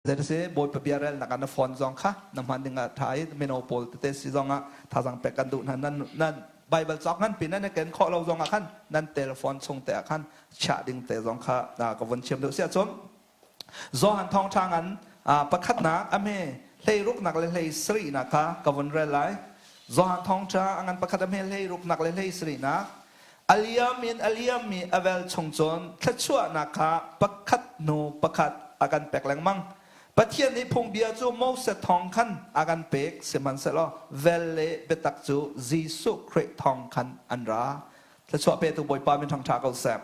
Zei si Bawipa bia relnak ah na phone zong kha na hman ding ah tha i mino pawl tete si zong ah thazang pek kan duh hna. Nan nan Bible cawk ngan pi nan i ken khawh lo zong ah khan nan telephone chung te ah khan chiah ding te zong kha ka vun chim duh. Siah cun Johan thawngṭha ngan pakhatnak a hme hleiruknak le hlei sarihnak kha ka vun rel lai. Johan thawngṭha a ngan pakhat a hme hleiruknak le hlei sarihnak. A liam in a liammi a vel chung cun thluachuahnak kha pakhat hnu pakhat a kan pek lengmang. Pathian nih phungbia cu Moses thawng khan a kan pek, sihmanhsehlaw vel le biatak cu Jesuh Khrih thawng khan an ra. Thluachuah petu Bawipa min thangṭha ko seh.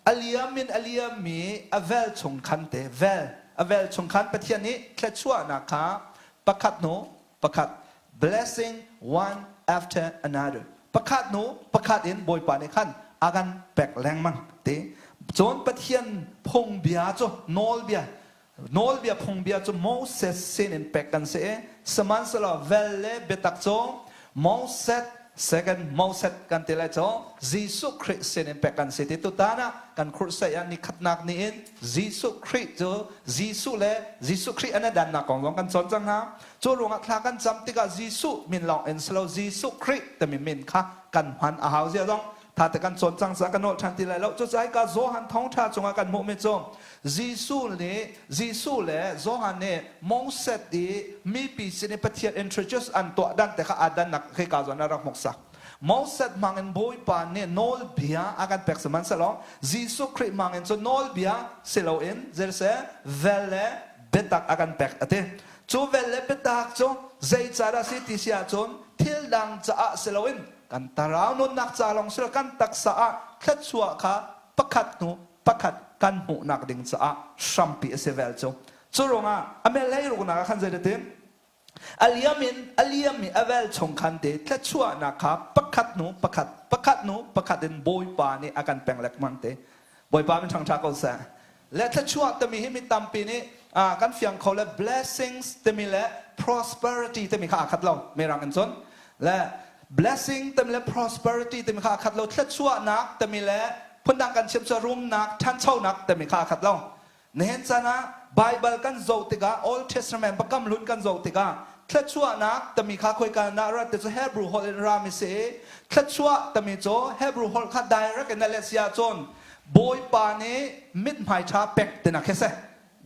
A liam in a liammi a vel chung khan te vel a vel chung khan Pathian nih thluachuahnak kha pakhat hnu pakhat, blessing one after another, pakhat hnu pakhat in Bawipa nih khan a kan pek lengmang ti. Cun Pathian phungbia cu nawlbia nawlbia phungbia cu Moses sin in pek kan si i sihmanhsehlaw vel le biatak cu Moses, second Moses kan ti lai cu, Jesuh Khrih sin in pek kan si ti. Tutan ah kan crusade ah nikhatnak ni in Jesuh Khrih cu, Jesuh le Jesuh Khrih an i dannak kong zong kan cawn cang hna. Cu ruangah thla kan cam tikah Jesuh min lawng in si lo, Jesuh Khrih timi min kha kan hman a hau zia zong tha te kan cawn cang caah kan nolh ṭhan ti lai lo. Cucaah hika Johan thawngṭha cungah kan hmuhmi cu Jesuh nih, Jesuh le Johan nih Moses i mipi sin i Pathian introduce an tuah dan te kha aa dannak hika zawn ah rak hmuhsak. Moses hmangin Bawipa nih nawlbia a kan pek, sihmanhsehlaw Jesuh Khrih hmangin cu nawlbia si loin zeiseh vel le biatak a kan pek a ti. Cu vel le biatak cu zeicadah si ti si ahcun thil dang caah si loin kan tarau nunnak ca lawng si lo, kan taksa ah thluachuah kha pakhat hnu pakhat kan hmuhnak ding caah hrampi a si vel cu. Cu ruangah a melhlei ruknak ah khan zeidatin a liam in a liam i a vel chung khan te thluachuahnak kha pakhat hnu pakhat, pakhat hnu pakhat in Bawipa nih a kan peng lengmang te. Bawipa min ṭhangṭha ko seh. Le thluachuah timi hi mi tampi nih kan fiang kho le blessings timi le prosperity timi kha aa khat lo mirang in cun. Le blessing timi le prosperity timi kha aa khat lo. Thluachuahnak timi le phundang kan chim cu rumnak, ṭhanchonak timi kha aa khat lo. Nihin caan ah Bible kan zoh tikah, Old Testament, Biakam Hlun kan zoh tikah, thluachuahnak timi kha khoika in dah rat ti cu Hebrew holh in rami si i thluachuah timi cu Hebrew holh kha direct in a let si ahcun Bawipa nih mithmai ṭha pek tinak khi si.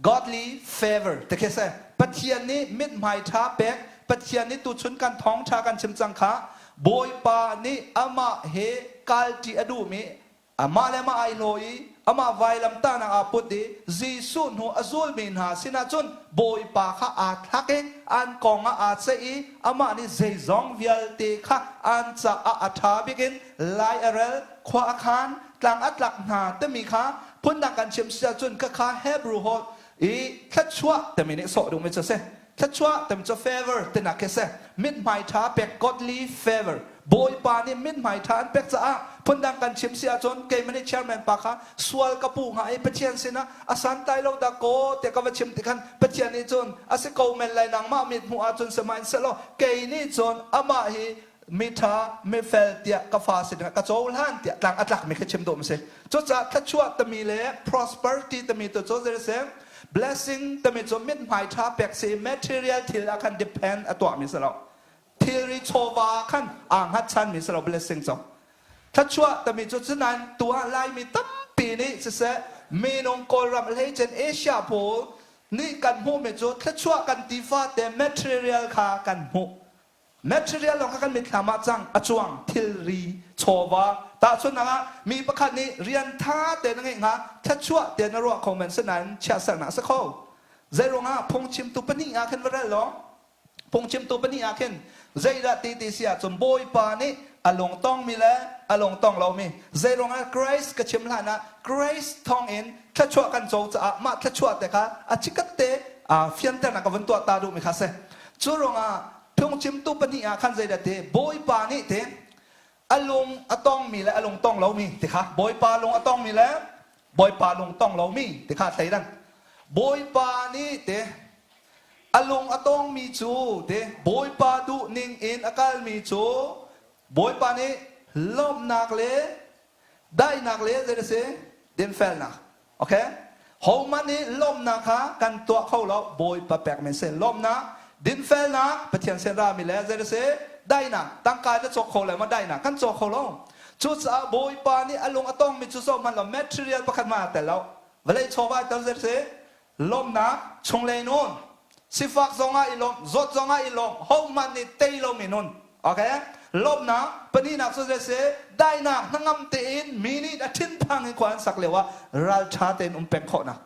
Godly favor ti khi si. Pathian nih mithmai ṭha pek, Pathian nih tuchun kan thawngṭha kan chim cang kha, Bawipa nih amah he kalṭi a duhmi, amah le amah ai hlaw i amah vailamtahnak aa put i Jesuh hnu a zulmi hna sinah cun Bawipa kha aa thlak i an kong ah aa ceih i amah nih zeizong vialte kha an caah a ṭha bik in lai a rel, khua a khan, tlang a tlak hna timi kha phundang kan chim si ahcun khakha Hebrew holh i thluachuah timi nih sawh duhmi cu a si. Thluachuah timi cu favor tinak khi a si. Mithmai ṭha pek, godly favor. Bawipa nih mithmai ṭha an pek caah phundang kan chim si ahcun keimah nih chairman pa kha sual ka puh hnga i Pathian sinah a santlai lo dah kaw tiah ka va chim ti khan Pathian nih cun a si ko men lai, nangmah mit hmuh ahcun sihmanhsehlaw kei nih cun amah hi miṭha mifel tiah ka fa si dingah ka cohlan tiah tlang a tlakmi khi chim duh a si. Cucaah thluachuah timi le prosperity timi tu cu zei a si? Blessing timi cu mithmai ṭha pek si, material thil ah khan depend a tuahmi si lo. Thilri chawva khan aa hngatchanmi si lo blessing cu. Thluachuah timi cu cunain tu ah Laimi tampi nih siseh minung Kawlram hleicen Asia pawl nih kan hmuhmi cu thluachuah kan ti fate material kha kan hmuh. Material lawng kha kan mitthlam ah cang a cuang, thilri chawva. Tahchunhnak ah mi pakhat nih rian tha tein a ngeih hnga, thluachuah tein a ruah kho men, sinain chiahsernak a si kho. Zeiruangah? Phungchimtu pahnih ah khin va rel law, phungchimtu pahnih ah khin zeidah ti ti si ahcun Bawipa nih a lungtongmi le a lungtong lomi. Zeiruangah? Grace ka chim hlan ah grace thawngin thluachuah kan co caah mah thluachuah te kha a chikat te fianternak ka vun tuah ta duhmi kha si. Cu ruangah phungchimtu pahnih ah khan zeidah ti? Bawipa nih ti a lung a tongmi le a lung tong lomi ti kha, Bawipa lung a tongmi le Bawipa lung tong lomi ti kha thleidan. Bawipa nih ti a lung a tongmi cu ti Bawipa duh ning in a kalmi cu Bawipa nih lawmhnak le daihnak le zei a si, dinfelnak. Okay? Hohmanh nih lawmhnak kha kan tuah kho lo, Bawipa pekmi si. Lawmhnak, dinfelnak, Pathian sin rami le zei si daihnak, tangka na cawk kho le ma daihnak kan cawk kho lo. Cucaah Bawipa nih a lung a tongmi cu zohhmanh lo, material pakhat hmanh aa tel lo. Vawlei chawva tel zei si lawmhnak, chunglei nun, sifak zongah i lawmh, zawt zongah i lawmh, hohmanh nih tei lomi nun. Okay? Lawmhnak, pahnihnak cu zei si daihnak, hnangam tein mi nih a thinphang in khua an sak lio ah ralṭha tein um peng khawhnak.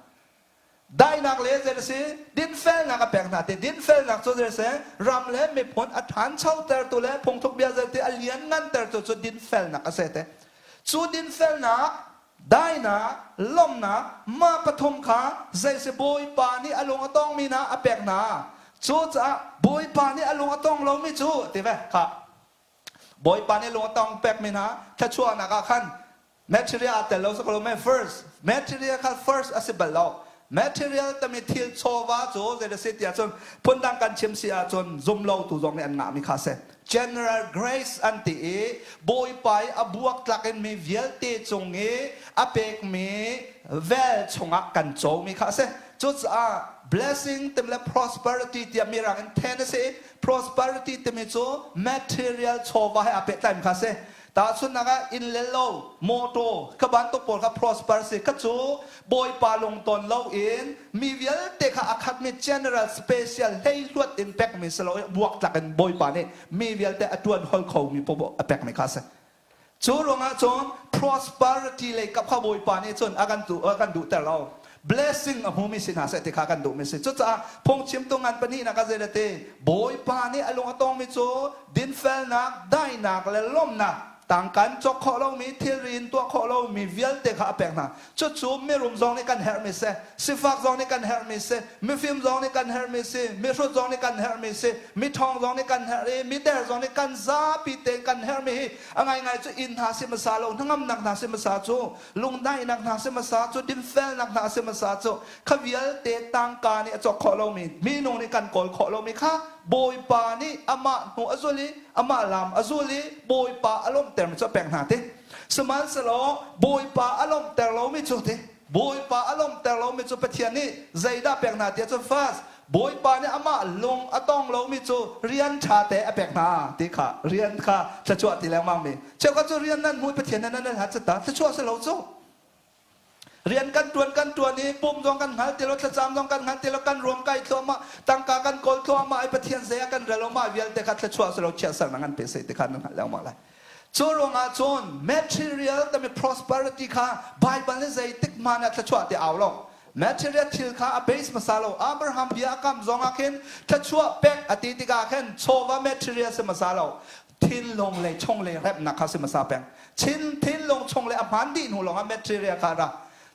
Daihnak le zei si dinfelnak a pek hna te dinfelnak cu zei si ram le miphun a ṭhanchotertu le phungthluk bia zei ti a lianngantertu cu dinfelnak a si te. Cu dinfelnak Dainak, lawmhnak, mah pathum kha zeisi Bawipa nih a lung a tongmi hna a pek hna. Cucaah Bawipa nih a lung a tong lomi cu ti ve kha. Bawipa nih lung a tong pekmi hna thluachuahnak ah khan material aa tel lo si ko lo men first material kha first a si bal lo. Material tami thil chawva cu zei a si tiah cun phundang kan chim si ahcun zum lo tu zong nih an ngahmi kha a si. General Grace an ti i Bawipa i a buaktlak in mi vialte cung i a pekmi vel chungah kan comi kha a si. Cucaah blessing timi le prosperity tiah mirang in then a si i prosperity timi cu material chawva he aa pehtlaimi kha a si. Tahchunhnak ah inn le lo, mawtaw, kha bantuk pawl kha prosper si. Kha cu Bawipa lungton loin mi vialte kha a khatmi general special hleihluat in pekmi si lo i buaktlak in Bawipa nih mi vialte a ṭuan hol khomi poah a pekmi kha a si. Cu ruangah cun prosperity lei kap kha Bawipa nih cun a kan a kan duhter lo. Blessing a hmumi si hna seh ti kha kan duhmi si. Cucaah phungchimtu ngan pahnihnak ah zei ti Bawipa nih a lung a tongmi cu dinfelnak, daihnak le lawmhnak tangka in cawk khawh lomi thilri in tuah khawh lomi vialte kha a pek hna. Cucu mirum zong nih kan herhmi si, sifak zong nih kan herhmi si, mifim zong nih kan herhmi si, mihrut zong nih kan herhmi si, miṭhawng zong nih kan herh i mider zong nih kan zapi tein kan herhmi hi a ngaingai cu inn hna si hmasa lo, hnangamnak hna si hmasa cu lungdaihnak hna si hmasa cu dinfelnak hna si hmasa cu kha vialte tangka nih a cawk khawh lomi minung nih kan kawl khawh lomi kha Bawipa nih amah hnu a zul i amah lam a zul i Bawipa a lawmhtermi cu a pek hna ti. Sihmanhsehlaw Bawipa a lawmhter lomi cu ti Bawipa a lawmhter lomi cu Pathian nih zeidah pek hna ti ahcun first Bawipa nih amah lung a tong lomi cu rian ṭha te a pek hna ti kha rian kha thluachuah ti lengmang mi cheukhat cu rian nan hmu i Pathian nan nan hat ta thluachuah si lo cu rian kan ṭuan kan ṭuan i pum zong kan hngal ti lo thlacam zong kan hngal ti lo kan ruam kai thluahmah tangka kan kawl thluahmah i Pathian zei ah kan rel lo mah vialte kha thluachuah si lo chiatsernak an pe sei ti kha nan hngalh lengmang lai. Cu ruangah cun material tami prosperity kha Bible nih zeitik hmanh ah thluachuah ti au lo. Material thil kha a base hmasa lo. Abraham bia a kam zong ah khin thluachuah pek a ti tikah khin chawva material si hmasa lo. Thinlung le chunglei remnak kha si hmasa peng. Chin thinlung chunglei a hmaan dih hnu lawngah material kha ra.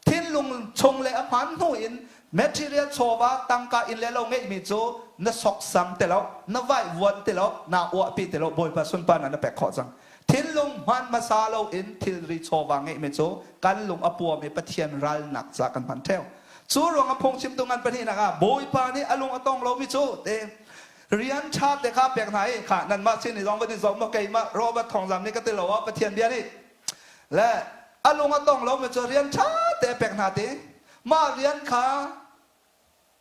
Thinlung chunglei a hmaan hnu in Material chawva tangka inn le lo ngeihmi cu na soksam ti lo, na vaihvuan ti lo, naa uahpi ti lo, Bawipa sunparnak na pek khawh cang. Thinlung hman hmasa loin thilri chawva ngeihmi cu kan lung a puam i Pathian ralnak ca kan hman ṭheo. Cu ruangah phungchimtu ngan pahnihnak ah Bawipa nih a lung a tong lomi cu te rian ṭha te kha pek hna i kha nanmah sin i zong van i zoh maw keimah Robert Thawngzam nih ka ti lo ah Pathian bia nih le a lung a tong lomi cu rian ṭha te a pek hna ti mah rian kha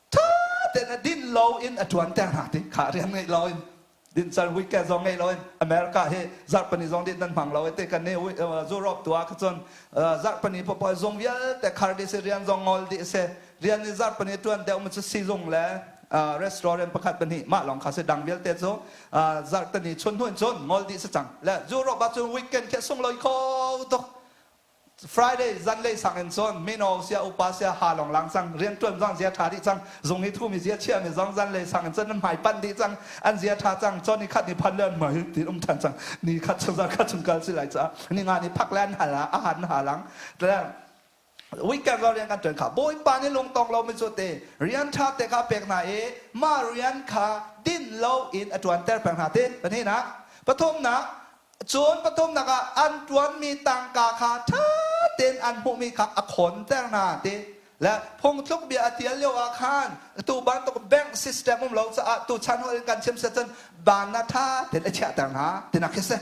ṭha tein a din lo in a ṭuanter hna ti kha rian ngeih lo in din car weekend zong ngei lo in America hi zarhpani zong din nan hmang lo te kan nih Europe tu ah cun zarhpani popo zung vialte khar dih si rian zong ngol dih si rian ni zarhpani ṭuan deuh mu cu sizung le restaurant pakhat pahnih mah lawng kha si dang vialte cu zarhtani chun hnu in cun ngol dih si cang le Europe ah cun weekend khi sunglawi kho tuk Friday zanlei sang in cun mino sia upa sia ha long lang cang riantuan zong zia tha dih cang zung i thumi zia chia mi zong zanlei sang in cun an hmai pan dih cang an zia tha cang cun ni khat ni phan le an hmai ti um than cang ni khat chung zan khat chung kal si lai ca ni nga ni phak le an hal a han ha lang weekend zong rian kan ṭuan kha Bawipa nih lungtong lomi cu te rian ṭha te kha pek hna i mah rian kha din lo in a ṭuanter peng hna ti pahnihnak pathumnak cun pathumnak ah an ṭuanmi tangka kha ṭha tein an hmuhmi kha a khawnter hna ti le phungthluk bia a tial lio ah khan tu bantuk bank system um lo caah tu chan holh in kan chim set cun ban na ṭha tein a chiahter hna tinak khi si.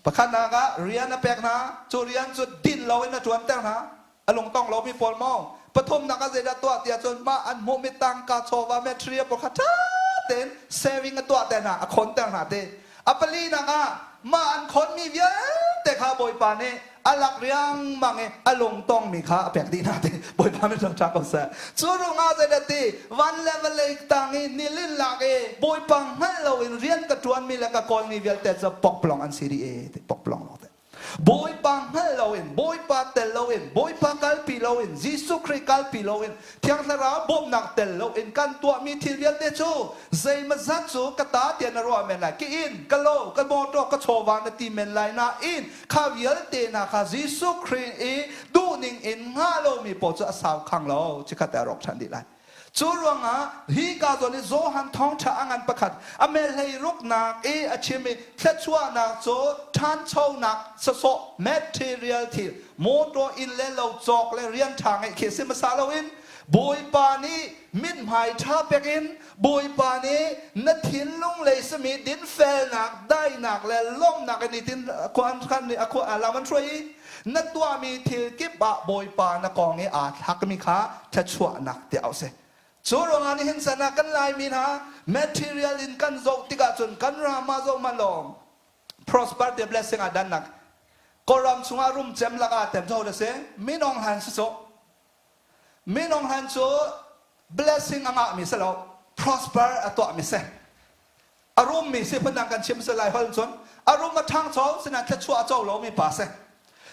Pakhatnak ah rian a pek hna, cu rian cu din loin a ṭuanter hna. A lungtong lomi pawl maw? Pathumnak ah zeidah tuah ti ahcun mah an hmuhmi tangka chawva material pawl kha ṭha tein saving a tuah te hna, a khonter hna ti. A palinak ah mah an khonmi vialte kha Bawipa nih a lak riangmang i a lungtongmi kha a pek dih hna ti. Bawipa min ṭha ko seh. Cu ruangah zeidah ti van le vawlei tang i nilin lak i Bawipa hngalh loin rian ka ṭuanmi le ka kawlmi vialte cu pokplong an si dih e ti pokplong lawng te. Bawipa hngalh loin, Bawipa tel loin, Bawipa kalpi loin, Jesuh Khrih kalpi loin, Thiang Thlarau bawmhnak tel loin kan tuahmi thil vialte cu zeimazat cu ka ta tiah na ruah men lai. Ka inn, ka lo, ka mawṭaw, ka chawva na ti men lai nain kha vialte hna kha Jesuh Khrih i duhning in hngah lomi pawl cu a sau khang lo, chikkhat te a rawk ṭhan dih lai. Cu ruangah hi ka zawn i Johan thawngṭha a ngan pakhat a melhlei ruknak i a chim i thluachuahnak cu ṭhanchonak sawsawh material thil motor inn le lo cawk le rian ṭha ngeih khi si hmasa loin Bawipa nih mithmai ṭha pek in Bawipa nih na thinlung lei simi dinfelnak daihnak le lawmhnak in nitin khua an khan a khua lam an hruai i na tuahmi thil kip ah Bawipa na kong i aa thlakmi kha thluachuahnak tiah auh si. Cu ruangah nihin san ah kan Laimi hna material in kan zoh tikah cun kan ram ah zoh hmanh law prosperity blessing ah dannak Kawlram chungah rum cem lakah tem tho da si minong han si cu minong han cu blessing a ngahmi si lo prosper a tuahmi si A rummi si phundang kan chim si lai hol cun a rum a ṭhangcho sinain thluachuah a co lomi pa si.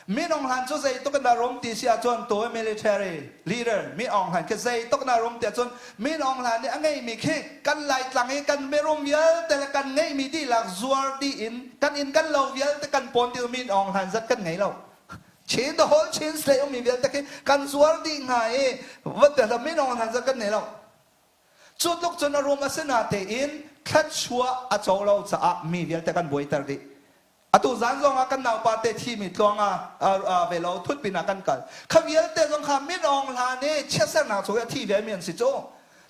Minung hlan cu zeituk in dah rum ti si ahcun tu military leader Min Aung Hlaing khi zeituk na rum ti ahcun Min Aung Hlaing nih a ngeihmi khi kan Laitlang i kan mirum vialte le kan ngeihmi dihlak zuar dih in kan inn kan lo vialte kan pawn ti Min Aung Hlaing zat kan ngei lo. Chin the whole Chin state ummi vialte khi kan zuar dih hnga i va Min Aung Hlaing zat kan nei lo. Cu tluk cun a rum a si natein thluachuah a co lo caah mi vialte kan buaiter dih. Atu zan zong ah kan naupa te thimi tluang ah ve lo thut pin ah kan kal. Kha vialte zong kha min awng hlan i chiatsernak chung i a thi ve mi an si cu.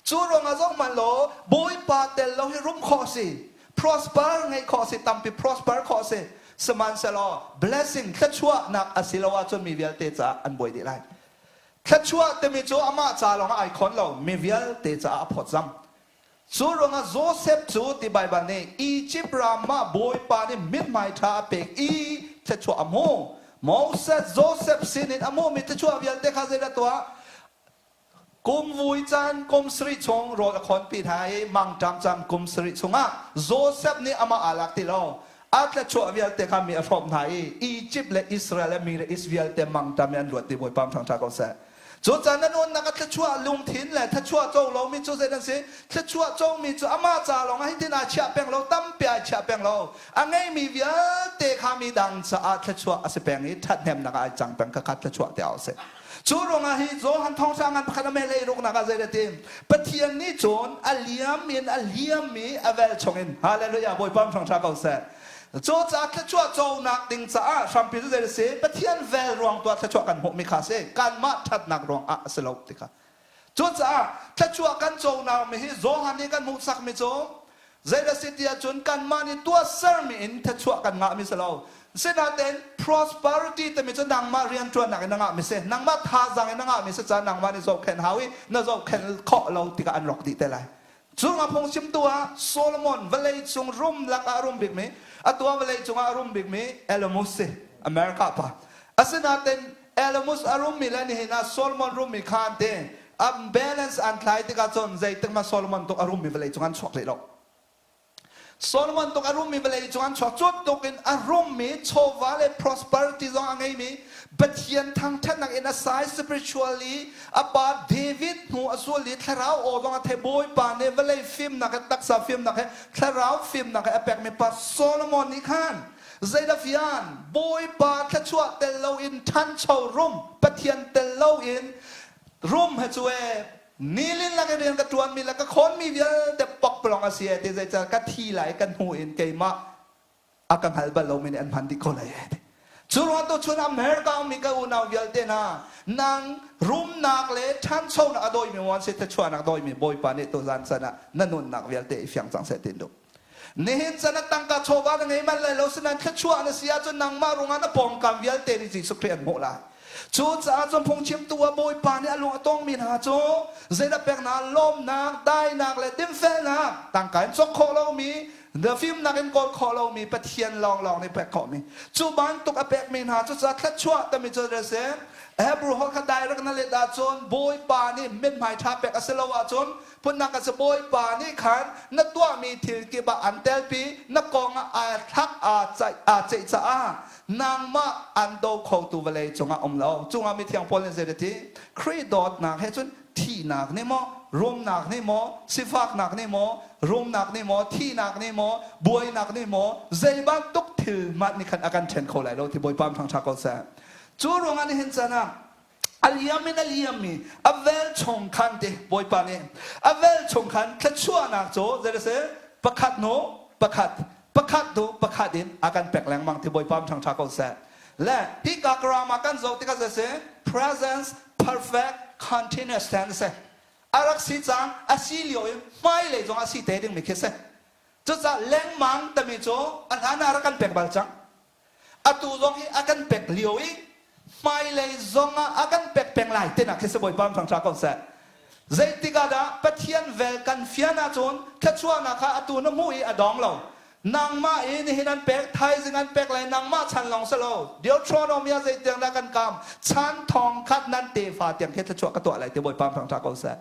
Cu ruangah zong hmanh law Bawipa tel lo hi rum khawh si. Prosper ngeih khawh si, tampi prosper khawh si. Sihmanhsehlaw blessing thluachuahnak a si lo ahcun mi vialte caah an buai dih lai. Thluachuah timi cu amah ca lawngah ai khon lo, mi vialte caah a phawtzam. Cu ruangah Joseph cu ti Baibal nih Egypt ram ah Bawipa nih mithmai ṭha a pek i thluachuah a hmu. Moses Joseph sinin a hmuhmi thluachuah vialte kha zeidah tuah? Kum vui caan kum sarih chung rawl a khawnpi hna i mangṭam caan kum sarih chungah Joseph nih amah aa lak ti lo. A thluachuah vialte kha mi a hrawmh hna i Egypt le Israel le mi le Is vialte mangṭam in an luat ti Bawipa ṭhangṭha ko seh. Cucaah nan unnak a thluachuah lungthin le thluachuah co lomi cu zei nan si? Thluachuah comi cu amah ca lawng ah hitin aa chiah peng lo, tampi ai chiah peng lo. A ngeimi vialte kha mi dang caah thluachuah a si peng i ṭhathnemnak ah ai cang peng kha kha thluachuah ti au seh. Cu ruangah hi Johan thawngṭha ngan pakhat a meh ruknak ah zei ti Pathian nih cun a liam in a liam i a vel chungin Hallelujah Bawipa thawngṭha ko seh. Cu caah thluachuah conak ding caah hrampi cu zei a si Pathian vel ruang tuah thluachuah kan hmuhmi kha a si kanmah ṭhatnak ruang ah a si lo ti kha. Cucaah thluachuah kan conak mi hi Johan nih kan hmuhsakmi cu Zeidah si ti ahcun kanmah nih tuahsermi in thluachuah kan ngahmi si lo. Sinain prosperity timi cu nangmah rianṭuannak in na ngahmi si. Nangmah thazaang in na ngahmi si caah nangmah nih zohkhenh hau i na zohkhenh khawh lo tikah an rawk dih te lai. Cu nga phungchimtu ah Solomon vawleicung rum lakah a rum bikmi, atu ah vawleicung ah a rum bikmi Elon Musk si, America pa. Asinain Elon Musk a rummi le nihin ah Solomon rummi kha an ti. An balance an thlai tikah cun zeitik hmanh Solomon tuk a rummi vawlei cung an chuak rih lo. Solomon tuk a rummi vawlei cung an chuak. Cu tuk in a rummi chawva le prosperity zong a ngeimi Pathian thangṭhatnak in a sai spiritually a pa David hnu a zul i thlarau aw zong a thei Bawipa nih vawlei fimnak he taksa fimnak he thlarau fimnak he a pekmi pa Solomon nih khan zeidah fian Bawipa thluachuah tel loin ṭhancho rum Pathian tel loin Rum he cu e nilin lak i rian ka ṭuanmi le ka khawnmi vialte pakpalawng a si e ti zeicah ka thi lai ka hnu in keimah a ka hngal bal lomi nih an hman dih ko lai e ti. Cu ruang tu chun America ummi ka unau vialte hna nang rumnak le ṭhanchonak a dawimi wan si thluachuahnak dawimi Bawipa nih tuzan can ah na nunnak vialte i fiang cang seh ti duh. Nihin can ah tangka chawva na ngei manh lai lo sinain thluachuah na si ahcun nangmah ruangah na pawngkam vialte nih Jesuh Khrih an hmuh lai. Cucaah cun phungchimtu ah Bawipa nih a lung a tongmi hna cu zeidah pek hna lawmnak, dainak le dinfelnak tangka in cawk khawh lomi fimnak in kawl khawh lomi Pathian lawnglawng nih pek khawhmi cu bantuk a pekmi hna cu ca thluachuah timi cu a si. Hebrew holh kha direct na let ahcun Bawipa nih mithmai ṭha pek a si lo ahcun phundang a si Bawipa nih khan na tuahmi thil kip ah an telpi na kong ah aa thlak aa ceih caah nangmah an do khotu vawlei cungah um lo. Cungah mithiang Paul nih zei a ti? Khrih dawtnak he cun thihnak nih maw, rumnak nih maw, sifaknak nih maw, rumnak nih maw, thihnak nih maw, buainak nih maw, zei bantuk thil hmanh nih khan a kan ṭhen kho lai lo ti Bawipa thangṭha ko seh. Cu ruangah nihin caan ah a liam in a liammi a vel chung khan te Bawipa nih a vel chung khan thluachuahnak cu zei a si pakhat hnu pakhat pakhat hnu pakhat in a kan pek lengmang ti Bawipa thangṭha ko seh. Le hika grammar kan zoh tikah zei si presence perfect continuous tense si. A rak si cang a si lio i hmailei zong a si te dingmi khi si. Cucaah lengmang timi cu a hlan ah rak kan pek bal cang. Atu zong hi a kan pek lio i hmailei zong ah a kan pek peng lai tinak khi si Bawipa thangṭha ko seh. Zeitik ah dah Pathian vel kan fian ahcun thluachuahnak kha atu na hmuh i a dong lo. Nangmah i nihin an pek, thaizing an pek lai nangmah chan lawng si lo. Deuteronomy ah zeitiang dah kan kam? Chan thong khat nan tefa tiang khi thluachuah ka tuah lai ti Bawipa thangṭha ko seh.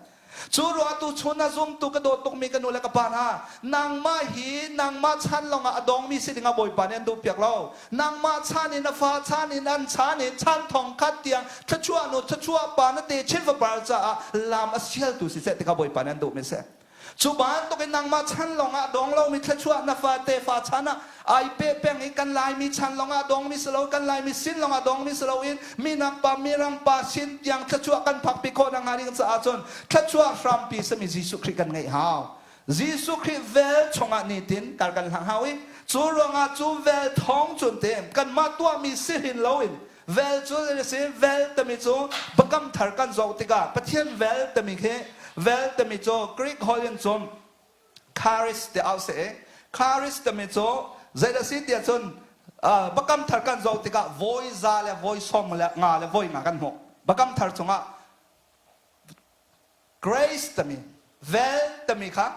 Cu ruangah tuchun a zumtu ka dawt tukmi ka nu le ka pa hna, nangmah hi nangmah chan lawngah a dongmi si dingah Bawipa nih an duhpiak lo. Nangmah chan in a fa chan in an chan in chan thong khat tiang thluachuah nu thluachuah pa na te chin fapar caah lam a sialtu si seh tikah Bawipa nih an duhmi si. Cu bantuk in nangmah chan lawngah dong lomi thluachuah na fa tefa chan ah ai pe peng i kan Laimi chan lawngah dongmi si lo kan Laimi sin lawngah dongmi si loin minak pa mirang pa sin tiang thluachuah kan phakpi khawh nakhnga ding caah cun thluachuah hrampi simi Jesuh Khrih kan ngeih hau. Jesuh Khrih vel chungah nitin kar kan hlang hau i cu ruangah cu vel thawng cun te kanmah tuahmi si hin loin vel cu si vel timi cu biakam thar kan zoh tikah Pathian vel timi khi vel timi cu Greek holh in cun charis ti au si i charis timi cu zeidah si tiah cun biakam thar kan zoh tikah voi za le voi sawm le nga le voi nga kan hmuh biakam thar chungah Grace timi vel timi kha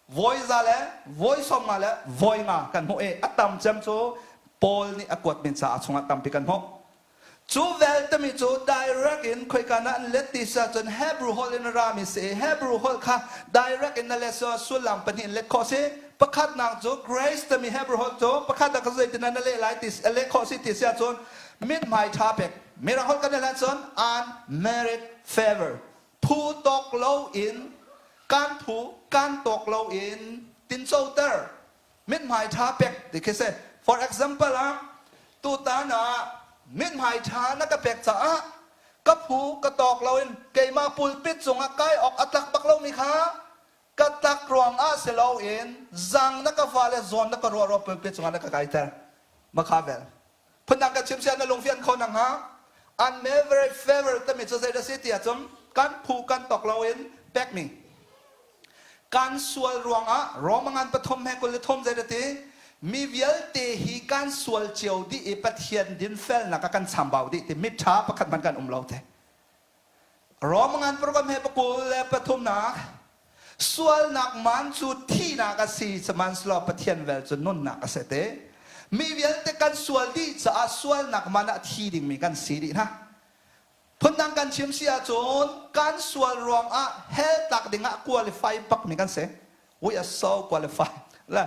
voi za le voi sawm nga le voi nga kan hmuh i a tam cem cu Paul nih a kuat min caah chungah tampi kan hmuh. Cu vel timi cu direct in khoika na an let ti si ahcun Hebrew holh in a rami si i Hebrew holh kha direct in na let si sullam pahnih in let khawh si. Pakhatnak cu grace timi Hebrew holh cu pakhat ah ka zeitin na leh lai ti leh khawh si ti si ahcun mithmai ṭha pek. Mirang holh kan i hlan cun unmerit favor phu tawk loin kan phu kan tawk loin tincoter mithmai ṭha pek ti khi si. For example ah tutan ah mithmai ṭha na ka pek caah ka phu ka tawk loin keimah pulpit cungah kai awk a tlak bak lomi kha ka tlak ruangah si loin zang na ka fa le zawn na ka ruah ruah pulpit cungah na ka kaiter makha vel Phundang kan chim sian na lungfian kho nang ha. An me very favor tami cu zei da si ti ahcun kan phu kan tok loin pekmi. Kan sual ruangah Roma ngan pathum he 23 zei da ti mi vialte hi kan sual cio dih i Pathian dinfelnak a kan chambau dih ti mitṭha pakhat hmanh kan um lo te. Rom ngan program he pakul le pathumnak sualnak man cu thihnak a si sihmanhsehlaw Pathian vel cu nunnak a si te. Mi vialte kan sual dih caah sualnak man ah thi dingmi kan si dih hna. Phundang kan chim si ahcun kan sual ruangah hell tlak dingah qualify bakmi kan si. We are so qualified. La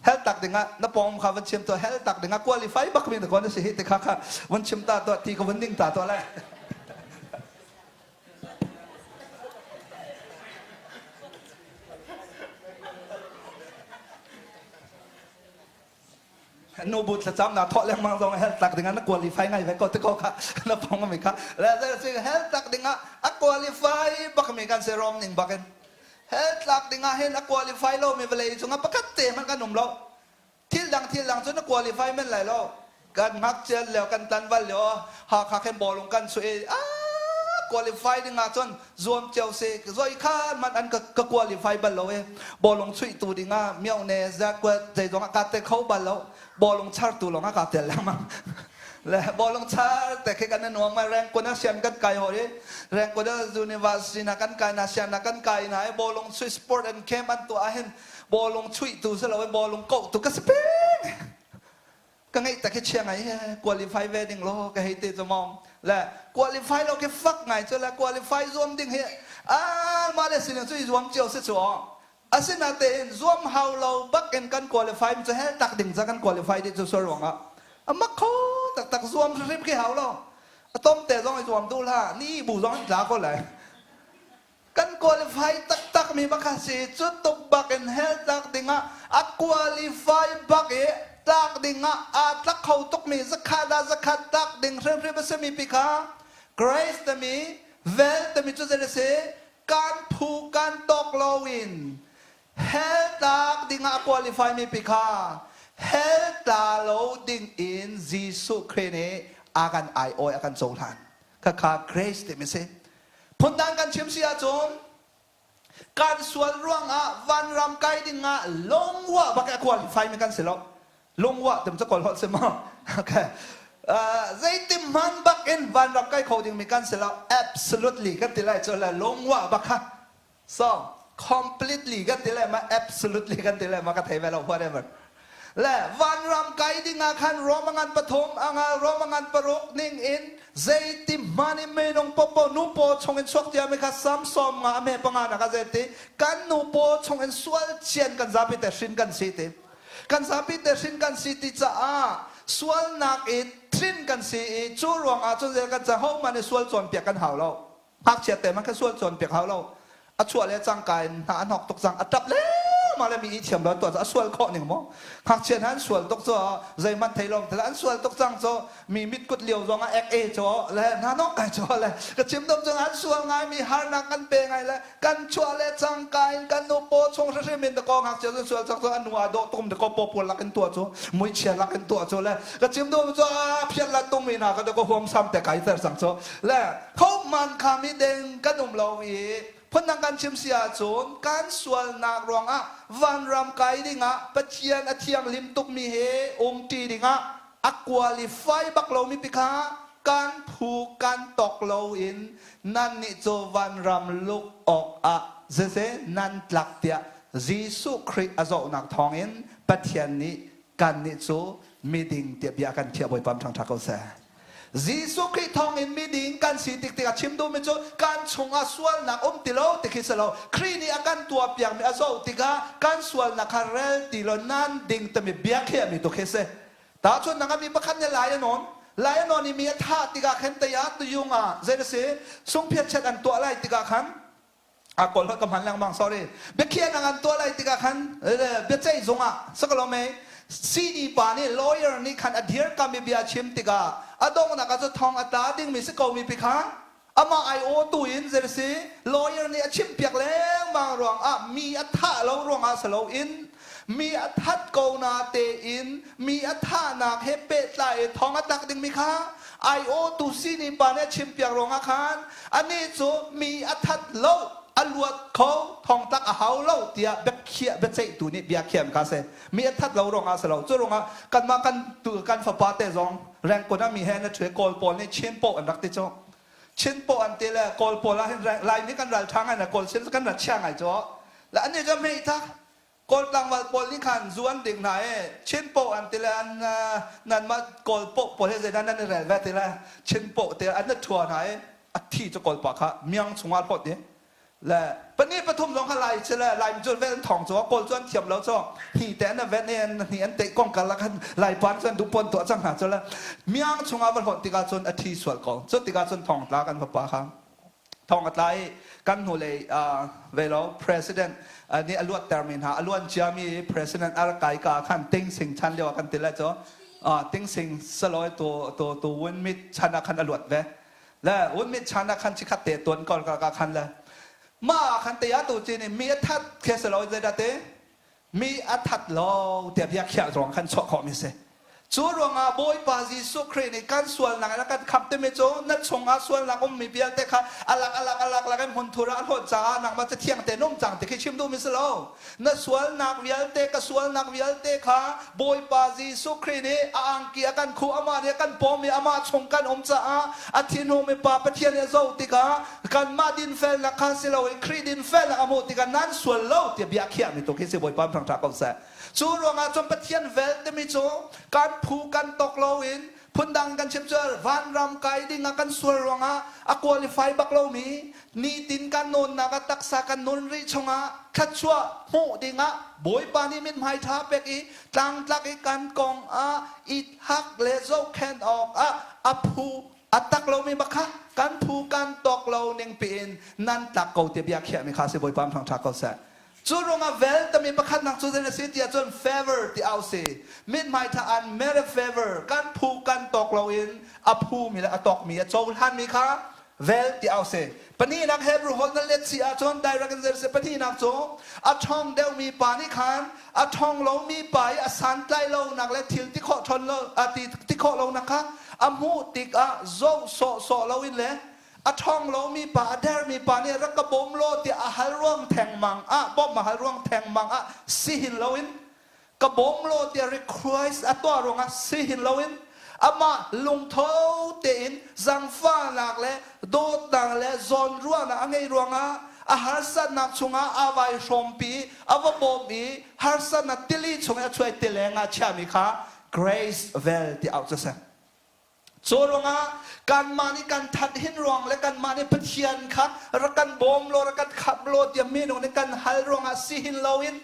hell tak dingah na pawng kha van chim to hell tak dingah qualify bak mi na kon si hi te kha kha van chim ta to ti ka van ding ta to le nu bu thlacam na thawh lengmang zong hell tak dingah na qualify ngai ve ko te ko kha na pong mi kha le hell tak dingah a qualify bak mi kan se rom ning bakin Hell tlak dingah hin a qualify lomi vawlei cungah pakhat te hmanh kan um lo. Thil dang thil dang cu na qualify men lai lo. Kan ngakchiat lio, kan tlanval lio, Hakha khin bawlung kan chuah i ah qualify dingah cun zuam cio si. Zoi kha man an ka qualify bal lo i bawlung chuih tu dingah miohne zakuat zeizong ah kaa tel kho bal lo. Bawlung chartu lawng ah kaa tel lengmang. Le bawlung char te khi kan nuam ngai. Rengkun ah sian kan kai hoi i Rengkun ah university na kan kai na, sian na kan kai na i bawlung chuih sport and camp an tuah ahhin bawlung chuih tu si lo in bawlung koh tu ka si peng. Ka ngeih tak hi chia ngai, qualify ve ding law ka hei ti cu mom. Le qualify lo khi fak ngai cu. Le qualify zuam ding hi ah mah le sining cu i zuam cio si cu. Asinatein zuam hau lo bak in kan qualify cu hell tak ding ca kan qualify dih cu sual ruangah a mak kho taktak. Zuam hrimhrim khi hau lo, a tom te zong i zuam duh hlah, ni bu zong in tla ko lai. Kan qualify taktak mi bak si cu tuk bak in hell tlak dingah a qualify bak i tlak dingah aa tlak kho tuk mi, zakhat ah zakhat tlak ding hrimhrim a simi pi kha grace timi, vel timi cu zei a si? Kan phu kan tawk loin hell tlak dingah a qualify mi pi kha hell tla lo ding in Jesuh Khrih nih a kan aiawi, a kan cohlan. Khakha grace timi si. Phundang kan chim si ahcun, kan sual ruangah vanram kai dingah lungwa bak a qualify mi kan si lo. Lungwa tim cu kawl holh si maw? Okay, zeitim hman bak in vanram kai kho ding mi kan si lo. Absolutely kan ti lai cu le lungwa bak kha. So completely kan ti lai ma, absolutely kan ti lai ma, ka thei ve lo, whatever. Le vanram kai ding ah khan Roma ngan pathum anga Roma ngan paruk ning in zeiti hman in minung popo nu paw chung in chuak tia mi kha sam 15 a me panga na ka zeti kan nu paw chung in sual cian kan zapi te hrin kan si ti, kan zapi te hrin kan si ti caah sualnak i thin kan si i cu ruangah cun zel kan ca ho man i sual cawnpiak kan hau lo. Ngakchia te man kha sual cawnpiak hau lo. A chuah le cangka in hna a hnok tuk cang, a ṭap lengmang le mi i thiam lo tuah cu a sual khawh ning maw? Ngakchia hna an sual tuk cu zeihmanh thei lo an sual tuk cang cu mi mitkut lio zong ah ek e cu le hna nok kai cu le ka chim dom cun an sual ngai mi, harnak kan pe ngai le kan chuah le cangka in kan nu paw chung hrimhrim in dakaw ngakchia cu sual cang cu a nu a dawh tum dakaw paw pawl lak in tuah cu muichia lak in tuah cu le ka chim dom cu a phiat la tung mi hna ka dakaw huam sam te kai ter cang cu le tho man kha mi deng kan um lo i. Phundang kan chim si ahcun, kan sualnak ruangah vanram kai dingah Pathian a thianghlim tukmi he umṭi dingah a qualify bak lomi pi kha kan phu kan tawk loin nannih cu vanram luk awkah zeizeh nan tlak tiah Jesuh Khrih a zawhnak thawngin Pathian nih kannih cu miding tiah bia kan khiah. Bawipa ṭhangṭha ko seh. Jesuh Khrih thawngin miding kan si tik tikah chim duhmi cu kan chungah sualnak um ti lo ti khi si lo. Khrih nih a kan tuahpiakmi a zoh tikah kan sualnak kha rel ti lo, nan ding timi bia khiahmi tu khi si. Tahchunhnak ah, mi pakhat nih lai a nawn. Lai a nawn i mi a thah tikah khan tei ah tuyung ah zei na si sungphiat an tuah lai tikah khan a kawl ka hman lengmang, sorry, biakhiahnak an tuah lai tikah khan biaceih zung ah sakalo mei CD pa nih, lawyer nih khan a dirkam i bia chim tikah a donghnak ah cu thong a tla dingmi si ko mi pi kha amah ai aw tu in zei si lawyer nih a chimpiak lengmang ruangah mi a thah lo ruangah si loin mi a that ko na tein mi a thahnak he pehtlai i thong a tlak dingmi kha ai aw tu sini pa nih a chimpiak ruangah khan anih cu mi a that lo, a luat kho, thong tlak a hau lo tiah biakhiah biaceihtu nih bia khiam kha si. Mi a that lo ruangah si lo. Cu ruangah kanmah kan tu kan fapa te zong rengkun ah mi he na ṭhu. Kawl pawl nih Chin poh an rak ti cu. Chin poh an ti le Kawl pawl ah hin Laimi kan ral ṭha ngai na Kawl sin kan ra chia ngai cu. Le annih cu mei tak Kawl tlangval pawl nih khan zu an ding hna i Chin poh an ti le an nanmah Kawl poh pawl he zeidah nan i rel ve ti le Chin poh te an i ṭhua hna i a thi cu Kawl pa kha miang chungah hlawt i le pahnih pathum zong kha Lai si le Lai cu vel an thawng cu Kawl cu an thiam lo cu hi te an ven i an hni an teih kong karlak khan Lai pa cu an duh pon tuah cang hna cu le miang chungah va hlawt tikah cun a thi sual ko. Cu tikah cun thong tla kan fapa kha thong a tla i kan hnulei ve lo president nih a luattermi hna, a luan ciami president a rak kai ka khan Ting Sing chan lio ah kan ti lai cu, Ting Sing saloi tu tu tu Wun Mit chan ah khan a luat ve le Wun Mit chan ah khan chikhat te tuan kol ka ka khan le ma khan te ya tu chin mi a that khe saloi zeidah te mi a that lo tiah bia khiah ruang khan chuah khawh mi si. Cu ruangah Bawipa Jesuh Khrih nih kan sualnak in a kan khamh timi cu na chungah sualnak ummi vialte kha alak alak alak lak in hmunthur ah a hlawt caah nangmah cu thiang tein um cang ti khi chim duhmi si lo. Na sualnak vialte ka sualnak vialte kha Bawipa Jesuh Khrih nih a angki a kan khuh amah nih a kan pawm i amah chung kan um caah a thinhungmi Pa Pathian nih a zoh tikah kanmah dinfelnak kha si loin Khrih dinfelnak a hmuh tikah nan sual lo tiah bia a khiahmi tu khi si Bawipa thangṭha ko seh. Cu ruangah cun Pathian vel timi cu kan phu kan tok loin phundang kan chim cu vanram kai ding ah kan sual ruangah a qualify bak lomi nitin kan nawnnak ah taksa kan nun rih chungah thluachuah hmuh dingah Bawipa nih mithmai ṭha pek i tlangtlak i kan kong ah i hak le zohkhenh awk ah a phu a tak lomi bak kha kan phu kan tawk lo ning piin nan tlak ko ti bia khiahmi kha si Bawipa thangṭha ko seh. Cu ruangah vel tami pakhatnak cu zei na si tiah cun favor ti au si. Mithmai tha an merit favor kan phu kan tawk loin a phumi le a tawkmi a cohlanmi kha vel ti au si. Pahnihnak Hebrew holh na let si ahcun direct in zer si pahnihnak cu a ṭhawng deuhmi pa nih khan a ṭhawng lomi pa i a santlai lonak le thil ti khawh ṭhawn lo ti ti khawh lonak kha a hmuh tikah zoh sawhsawh loin le a ṭhawng lomi pa a dermi pa nih rak ka bawm law tiah a hal ruang thengmang ah bawmh a hal ruang thengmang ah si hin loin ka bawm law tiah request a tuah ruangah si hin loin amah lungtho tein zangfahnak le dawtnak le zawnruahnak a ngeih ruangah a harsatnak chungah aa vai hrawmpi a va bawm i harsatnak tili chung i a chuai tileng ah chiahmi kha grace vel ti auh cu a si. Cu ruangah kanmah nih kan that hin ruang le kanmah nih Pathian kha rak kan bawm law rak kan khamh law tiah minung nih kan hal ruangah si hin loin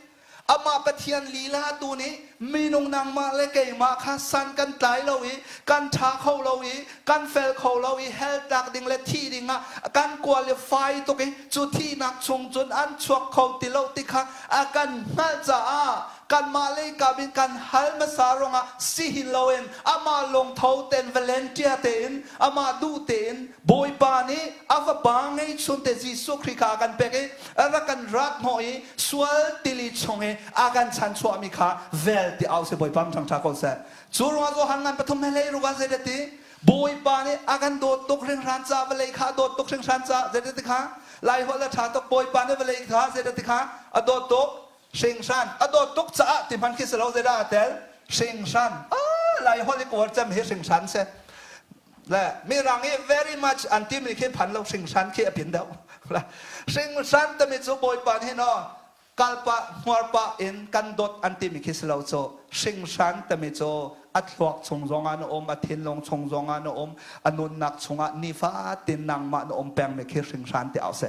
amah Pathian lila tu nih minung nangmah le keimah kha san kan tlai lo i kan ṭha kho lo i kan fel kho lo i hell tlak ding le thih ding ah kan qualify tuk i cu thihnak chung cun an chuak kho ti lo ti kha a kan hngalh caah kanmah lei kam in kan hal hmasa ruangah si hin loin amah lungtho ten volunteer tein amah duh tein Bawipa nih a fapa ngeihchun te Jesuh Khrih kha a kan pek i a rak kan rat hnawh i sual tili chung i a kan chanchuahmi kha vel ti au si Bawipa ṭhangṭha ko seh. Cu ruangah Johan ngan pathum he hlei ruk ah zeidah ti Bawipa nih a kan dawt tuk hringhran ca vawlei kha a dawt tuk hringhran ca zeidah ti kha Lai holh a ṭha tuk Bawipa nih vawlei kha zeidah ti kha a dawt tuk hringhran a dawt tuk caah ti hman khi si lo zeidah a tel hringhran ah lai holh i kawr cem hi hringhran si le mirang i very much an timi khi phan lo hringhran khi a pin deuh hringhran timi cu bawipa nih no kalpa hmuarpa in kan dawt an timi khi si lo cu hringhran timi cu a thluak chung zongah na um a thinlung chung zongah na um a nunnak chungah nifatin nangmah na um pengmi khi hringhran ti au si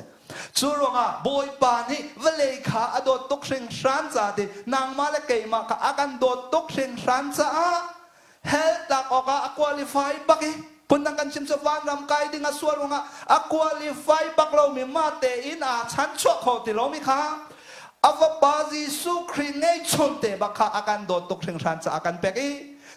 Cu ruangah Bawipa nih vawlei kha a dawt tuk hringhran ca ti nangmah le keimah kha a kan dawt tuk hringhran caah hell tlak awkah a qualify bak i phundang kan chim cu vanram kai ding a sual ruangah a qualify bak lomi mah tein aa chanchuah kho ti lomi kha a vapa Jesuh Khrih ngeihchun te bak kha a kan dawt tuk hringhran caah a kan pek i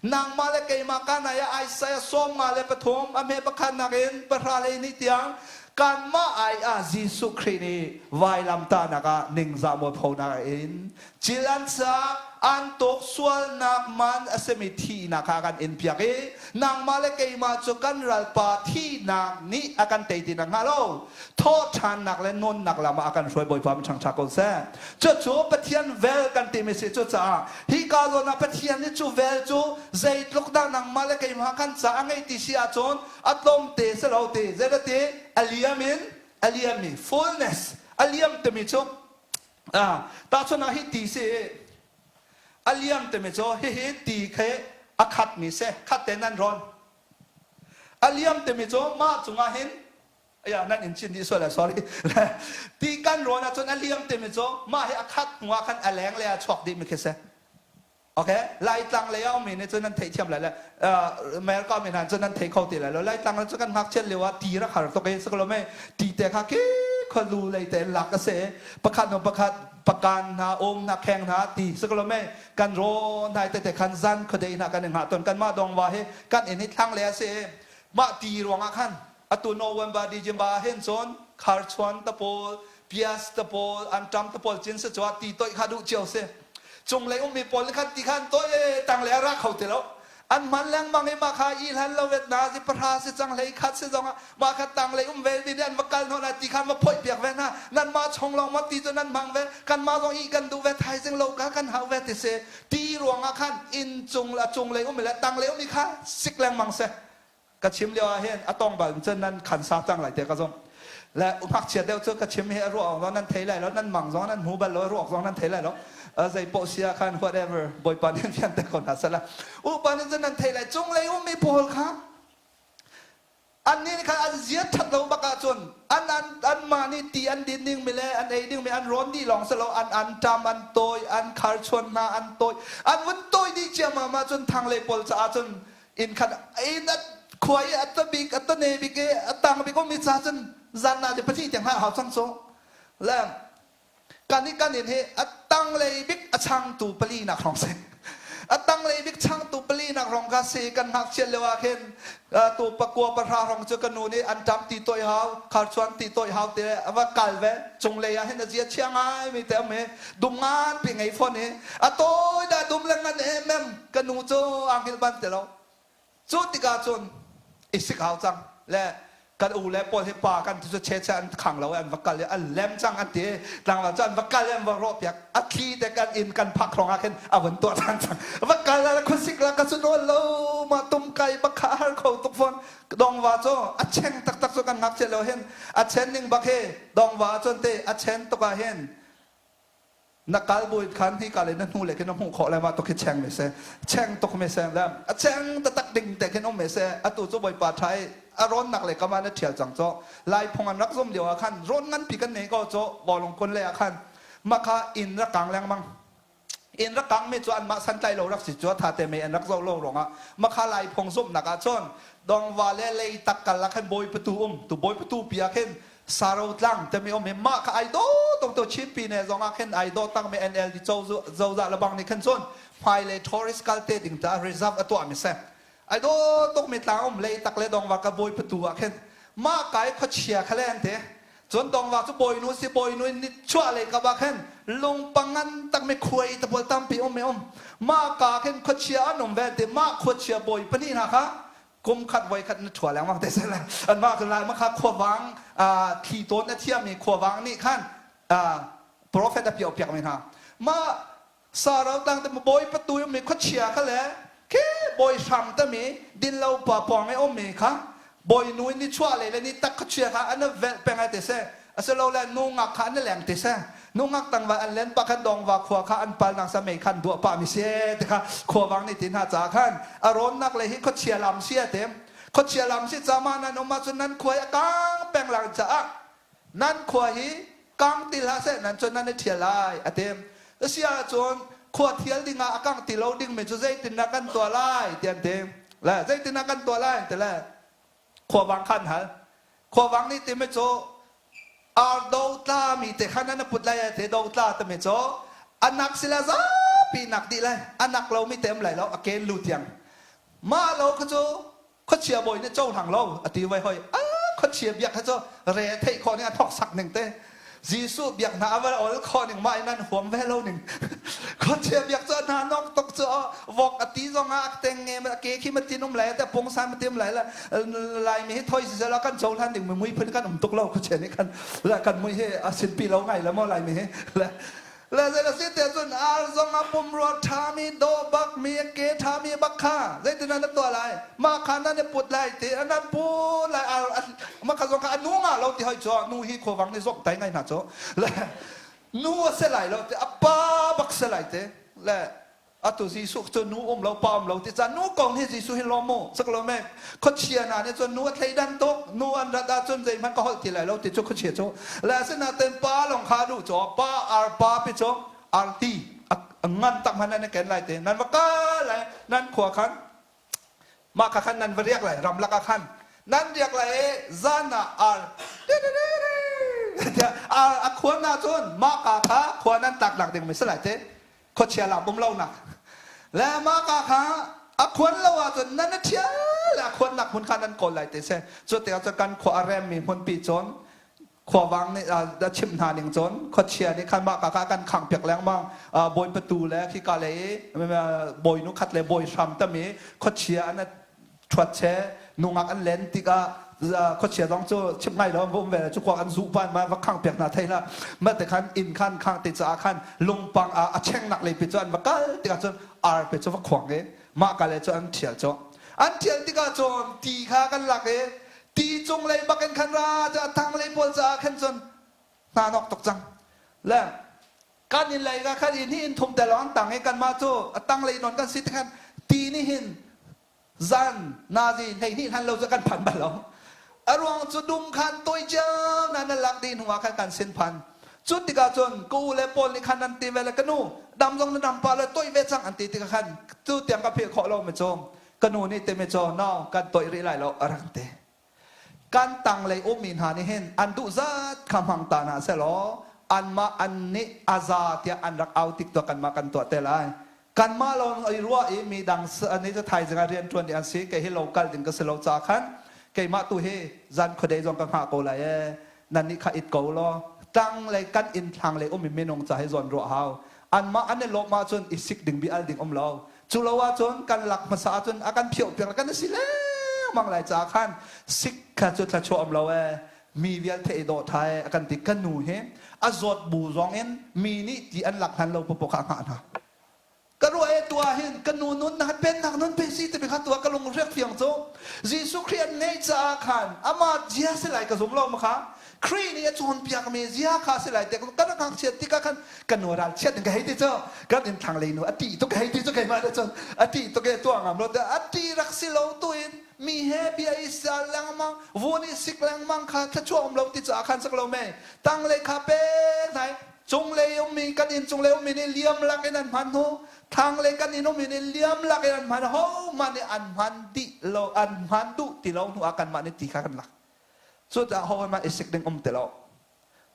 nangmah le keimah kan ai ah Isaiah 53 a hme pakhatnak in pahra lei ni tiang Kanmah ai ah Jesuh Khrih nih vailamtahnak ah ningzah mualphonak in cil an sak, an tuk sualnak man a simi thihnak kha a kan inpiak i nangmah le keimah cu kan ralpa thihnak nih a kan tei ti nakhnga lo thawhṭhannak le nunnak lam ah a kan hruai Bawipa min ṭhangṭha ko seh. Cucu Pathian vel kan timi si cucaah hika zawn ah Pathian nih cu vel cu zeitluk dah nangmah le keimah kan ca a ngeih ti si ahcun a tlawmte si lo ti zeirati a liam in a liammi fullness a liam timi cu tahchun ah hi ti si a liam timi cu hihi ti khi a khatmi si khat te nan rawn a liam timi cu mah cungah hin ya nan in chin dih sual sorry ti kan rawn ahcun a liam timi cu mah hi a khat hnu ah khan a leng le a chuak dih mi khi si Okay, Laitlang lei a ummi nih cun nan theihthiam lai le America mi hna cun nan thei kho ti lai lo. Laitlang cun kan ngakchiat lio ah ti rak har tuk i siklo mei ti te kha ki khualu lei te lak a si. Pakhat hnu pakhat pakan hna um hna kheng hna ti siklo mei kan rawn hna te te khan zan khuadei hna kan i ngah ton kan mah dong wa hi kan inn hi thlang le a si. Mah ti ruangah khan atu November December ah hin cun kharchuan te pawl pias te pawl anṭam te pawl cin si cu ti toih kha duh cio si cunglei ummi pawl nih khan ti khan toih tanglei a ra kho ti lo. An hman lengmang i mah kha i hlan lo vet na si pahra si cang hlei khat si zongah mah kha tanglei um ve mi nih an va kal hnawh hna ti kha an va phoih piak ve hna. Nanmah chung lawng maw ti cu nan hmang ve, kanmah zong ih kan duh ve, thaizing lo kha kan hau ve ti si. Ti ruangah khan inn cung a cunglei um le tanglei um i kha sik lengmang seh. Ka chim lio ah hin a tong bal cun nan khan sa cang lai te ka zumh. Le ngakchia deuh cu ka chim hi a ruah zong nan thei lai lo, nan mang zong nan hmu bal lo, ruak zong nan thei lai lo. Zei poh sia khan whatever Bawipa nih fian te ko hna sala. Upa nih cun nan thei lai cunglei ummi pawl kha annih nih khan an zia ṭhat lo bak ahcun an an anmah nih ti an din dingmi le an ei dingmi an rawn dih lawng si lo an anṭam an tawi an kharchuan hna an tawi an vun tawi dih ciammam ahcun thanglei pawl caah cun inn khat inn a khua i a tabik a tane bik i a tang bik ummi ca cun zan ah le pahnih tiang hlah hau cang cu le kan i kan in hi a tanglei bik a changtu pali nak hrawng si a tanglei bik changtu pali nak hrawng kha si kan ngakchiat lio ah khin tu pakua pahra hrawng cu ka nu nih an ṭam ti toih hau kharchuan ti toih hau te a va kal ve cunglei ah hin a zia chia ngai mi te um hi dum ngan pi ngei fawn hi a tawi dah dum le ngan em ka nu cu aa hngilh ban ti lo Cu tikah cun i sik hau cang le kan u le pawl hi pa kan ti cu che che an khang lo i an va kal i an lem cang an ti tlangval cu an va kal i an va rawh piak a thli te kan inn kan phak hrawng ah khin a vun tuah ṭhan cang va kal la khuasik la ka cu nawl lo ma tum kai bak kha har kho tuk fawn dongva cu a cheng taktak cu kan ngakchia lo hin a chen ning bak hi dongva cun te a chen tuk ah hin Na kal buin khan hi ka le na hnu le khin na hmuh khawh lai ma tuk khi cheng me se cheng tuk me se le a cheng taktak ding te khin um me se atu cu Bawipa ṭha i a rawnnak le kama na ṭhial cang cu Lai phung an rak zum lio ah khan rawn nganpi kan nei ko cu bawlung kun le ah khan makha inn rak kang lengmang inn rak kang mi cu anmah santlai lo rak si cu tha te mei an rak zoh lo ruangah makha Lai phung zumhnak ah cun dongva le leitak kal ah khan bawi patu um tu bawi patu pi ah khin Saro tlang timi um hi mah kha ai daw tuk tu Chin Pine zong ah khin ai daw tak mi NLD cozah le bang nih khan cun hmailei tourist kal te ding ta reserve a tuah mi si ai daw tuk mi tlang um lei tak le dongva ka bawi patu ah khin mah kai khuachia kha le an ti cun dongva cu bawinu si bawinu in nichuah lei kap ah khin lungpangan tak mi khuai te pawl tampi um mi um mah ka khin khuachia an um ve ti mah khuachia bawi pahnih hna kha Kum khat voi khat na ṭhua lengmang te seh anmah kan lai makha khuavang thli tawn a thiammi khuavang nih khan prophet a piah piak mi hna mah sarau tang te bawi patu mi khuachia kha le khi bawi hram te mi din lo pa pawng i um mi kha bawi nu ni chuah le le ni tak khuachia kha an velh peng ai te seh asilole nu ngak kha an leng ti seh nungak tangval an len pakhat dongva khua kha an pal nak sa mei khan duah pah mi se ti kha khuawang nih ti hna ca khan a rawnnak le hi khuachia lam si a tem khuachia lam si ca ma nan um ahcun nan khua hi a kang peng lang caah nan khua hi kang ti hlah seh nan cun nan i ṭhial lai a tem si ahcun khua thial ding ah a kang ti lo ding mi cu zeitin dah kan tuah lai ti an ti le zeitin dah kan tuah lai ti le khuavang kha an hal khuavang nih timi cu ar do tla mi te kha nan put lai te do tla timi cu anak sila zapi nak dih lai anak lo mi te um lai lo a ken lu tiang mah lo kha cu khuachia bawi nih cohlang lo a ti vai hoi a khuachia biak kha cu re theih khawh ning a thok sak ning te Jesuh biak hna a va ol khawh ning mah in an huam ve lo ning. Khuachia biak cu hna nok tuk cu vok a ti zong ah teng nge ma ke khi ma tin um lai te pungsan ma tim lai la lai mi hi thoi si sela kan cohlan ding mi mui phun kan um tuk lo khuachia nih khan la kan mui hi a sin pi lo ngai la mo lai mi hi la Le zei si te cun ar zong a pumrua ṭhami dawh bak mi a ke ṭhami bak kha zeitin na tuah lai mah kha nan i put lai ti nan put lai ar mah kha zong kha a nu nga lo ti hoi cu nu hi khuavang nih zomh tai ngai hna cu le nu a si lai lo ti a pa bak si lai ti le atu Jesuh cu nu um lo pa um lo ti ca nu kong hi Jesuh hi lawm mu sak lo me khuachia hna nih cun nu a thleidan tuk nu an rat ahcun zeihmanh ka holh ti lai lo ti cu khuachia cu le asinain pa lawng kha duh cu pa ar pa pi cu arti ngan tak hmanh nan ken lai te nan va kal lai nan khua khan mah kha khan nan va riak lai ramlak ah khan nan riak lai i zan ah ar ar a khuan ahcun mah ka kha khua nan tlak nak ding mi si lai te khuachia lak um lonak le mah ka kha a khuan lo ahcun nan i ṭhial a khuannak hmun kha nan kawl lai te seh cu tikah cun kan khua a remmi hmunpi cun. Khuavang nih a chimh hna ning cun khuachia nih khan mah ka kha kan khang piak lengmang. Bawi patu le khika lei i bawinu khat le bawi hram tam i khuachia an ṭhuat che nungak an len tikah khuachia zong cu chimh ngai lo an va um ve cu kuak an zuh pan ma va khang piak hna thei hlah. Mah te khan inn khan khang te caah khan lungpang ah a chengnak lei pi cu an va kal tikah cun ar pe cu va khuang i mah ka le cu an ṭhial cu an ṭhial tikah cun ti kha kan lak i ti cung lei bak in khan ra cu a thang lei pawl caah khan cun hna nok tuk cang. Le kan in lei ka khan in hi in thum te lawng an tang i kanmah cu a tang lei nawn kan si ti khan ti nih hin zan nazi 12 hlan lo cu kan phan bal lo. A ruang cu dum khan toi cio na na lak dih hnu ah khan kan sin phan. Cu tikah cun ka u le pawl nih khan an ti ve le, ka nu dam zong na dam pa le toi ve cang an ti tikah khan cu tiang ka philh khawh lo mi cu ka nu nih timi cu no kan toih rih lai lo a rak ti. Kan tanglei ummi hna nih hin an duh zat kha hmang ta hna selaw anmah an nih a za tiah an rak au tik tuah kanmah kan tuah te lai. Kanmah lawng i ruah i mi dang nih cu thaizing ah rian ṭuan ding an si, kei hi lo kal ding ka si lo ca khan keimah tu hi zan khuadei zong ka hngah ko lai ee, nan nih kha it ko law tanglei kan inn thlanglei ummi minung ca hi zawn ruah hau. Anmah an i lawmh ahcun i sik ding bi al ding um lo. Cu lo ahcun kan lak hmasa ahcun a kan phiah piak kan si lengmang lai caah khan sik kha cu thluachuah um lo ee, mi vialte i dawh ṭha ee a kan ti. Ka nu hi a zawt bu zong in mi nih ti an lak hlan lo popo kha a hngah hna. Ka ruah e tu ah hin ka nu nun na pennak nun pe si timi kha tu ah ka lung riak fiang cu. Jesuh Khrih an ngeih caah khan amah zia si lai ka zum lo ma kha. Khrih nih a cawnpiakmi zia kha si lai te kan rak ngakchiat tikah khan kan nu ral chiat in ka hei ti cu, kan inn thlang lei nu a ṭih tuk ka hei ti cu, keimah nih cun a ṭih tuk e tuah ngam lo te a ṭih rak si lo tu in mi he bia i sal lengmang vun i sik lengmang kha thluachuah um lo ti caah khan sak lo mei tanglei kha pe hnai cunglei ummi kan inn cunglei ummi nih liam lak in an hman hnu thlanglei kan inn ummi nih liam lak in an hman ho hmanh nih an hman dih lo an hman duh ti lo hnu ah kanmah nih ti kha kan lak. Cucaah ho hmanh i sik ding um ti lo.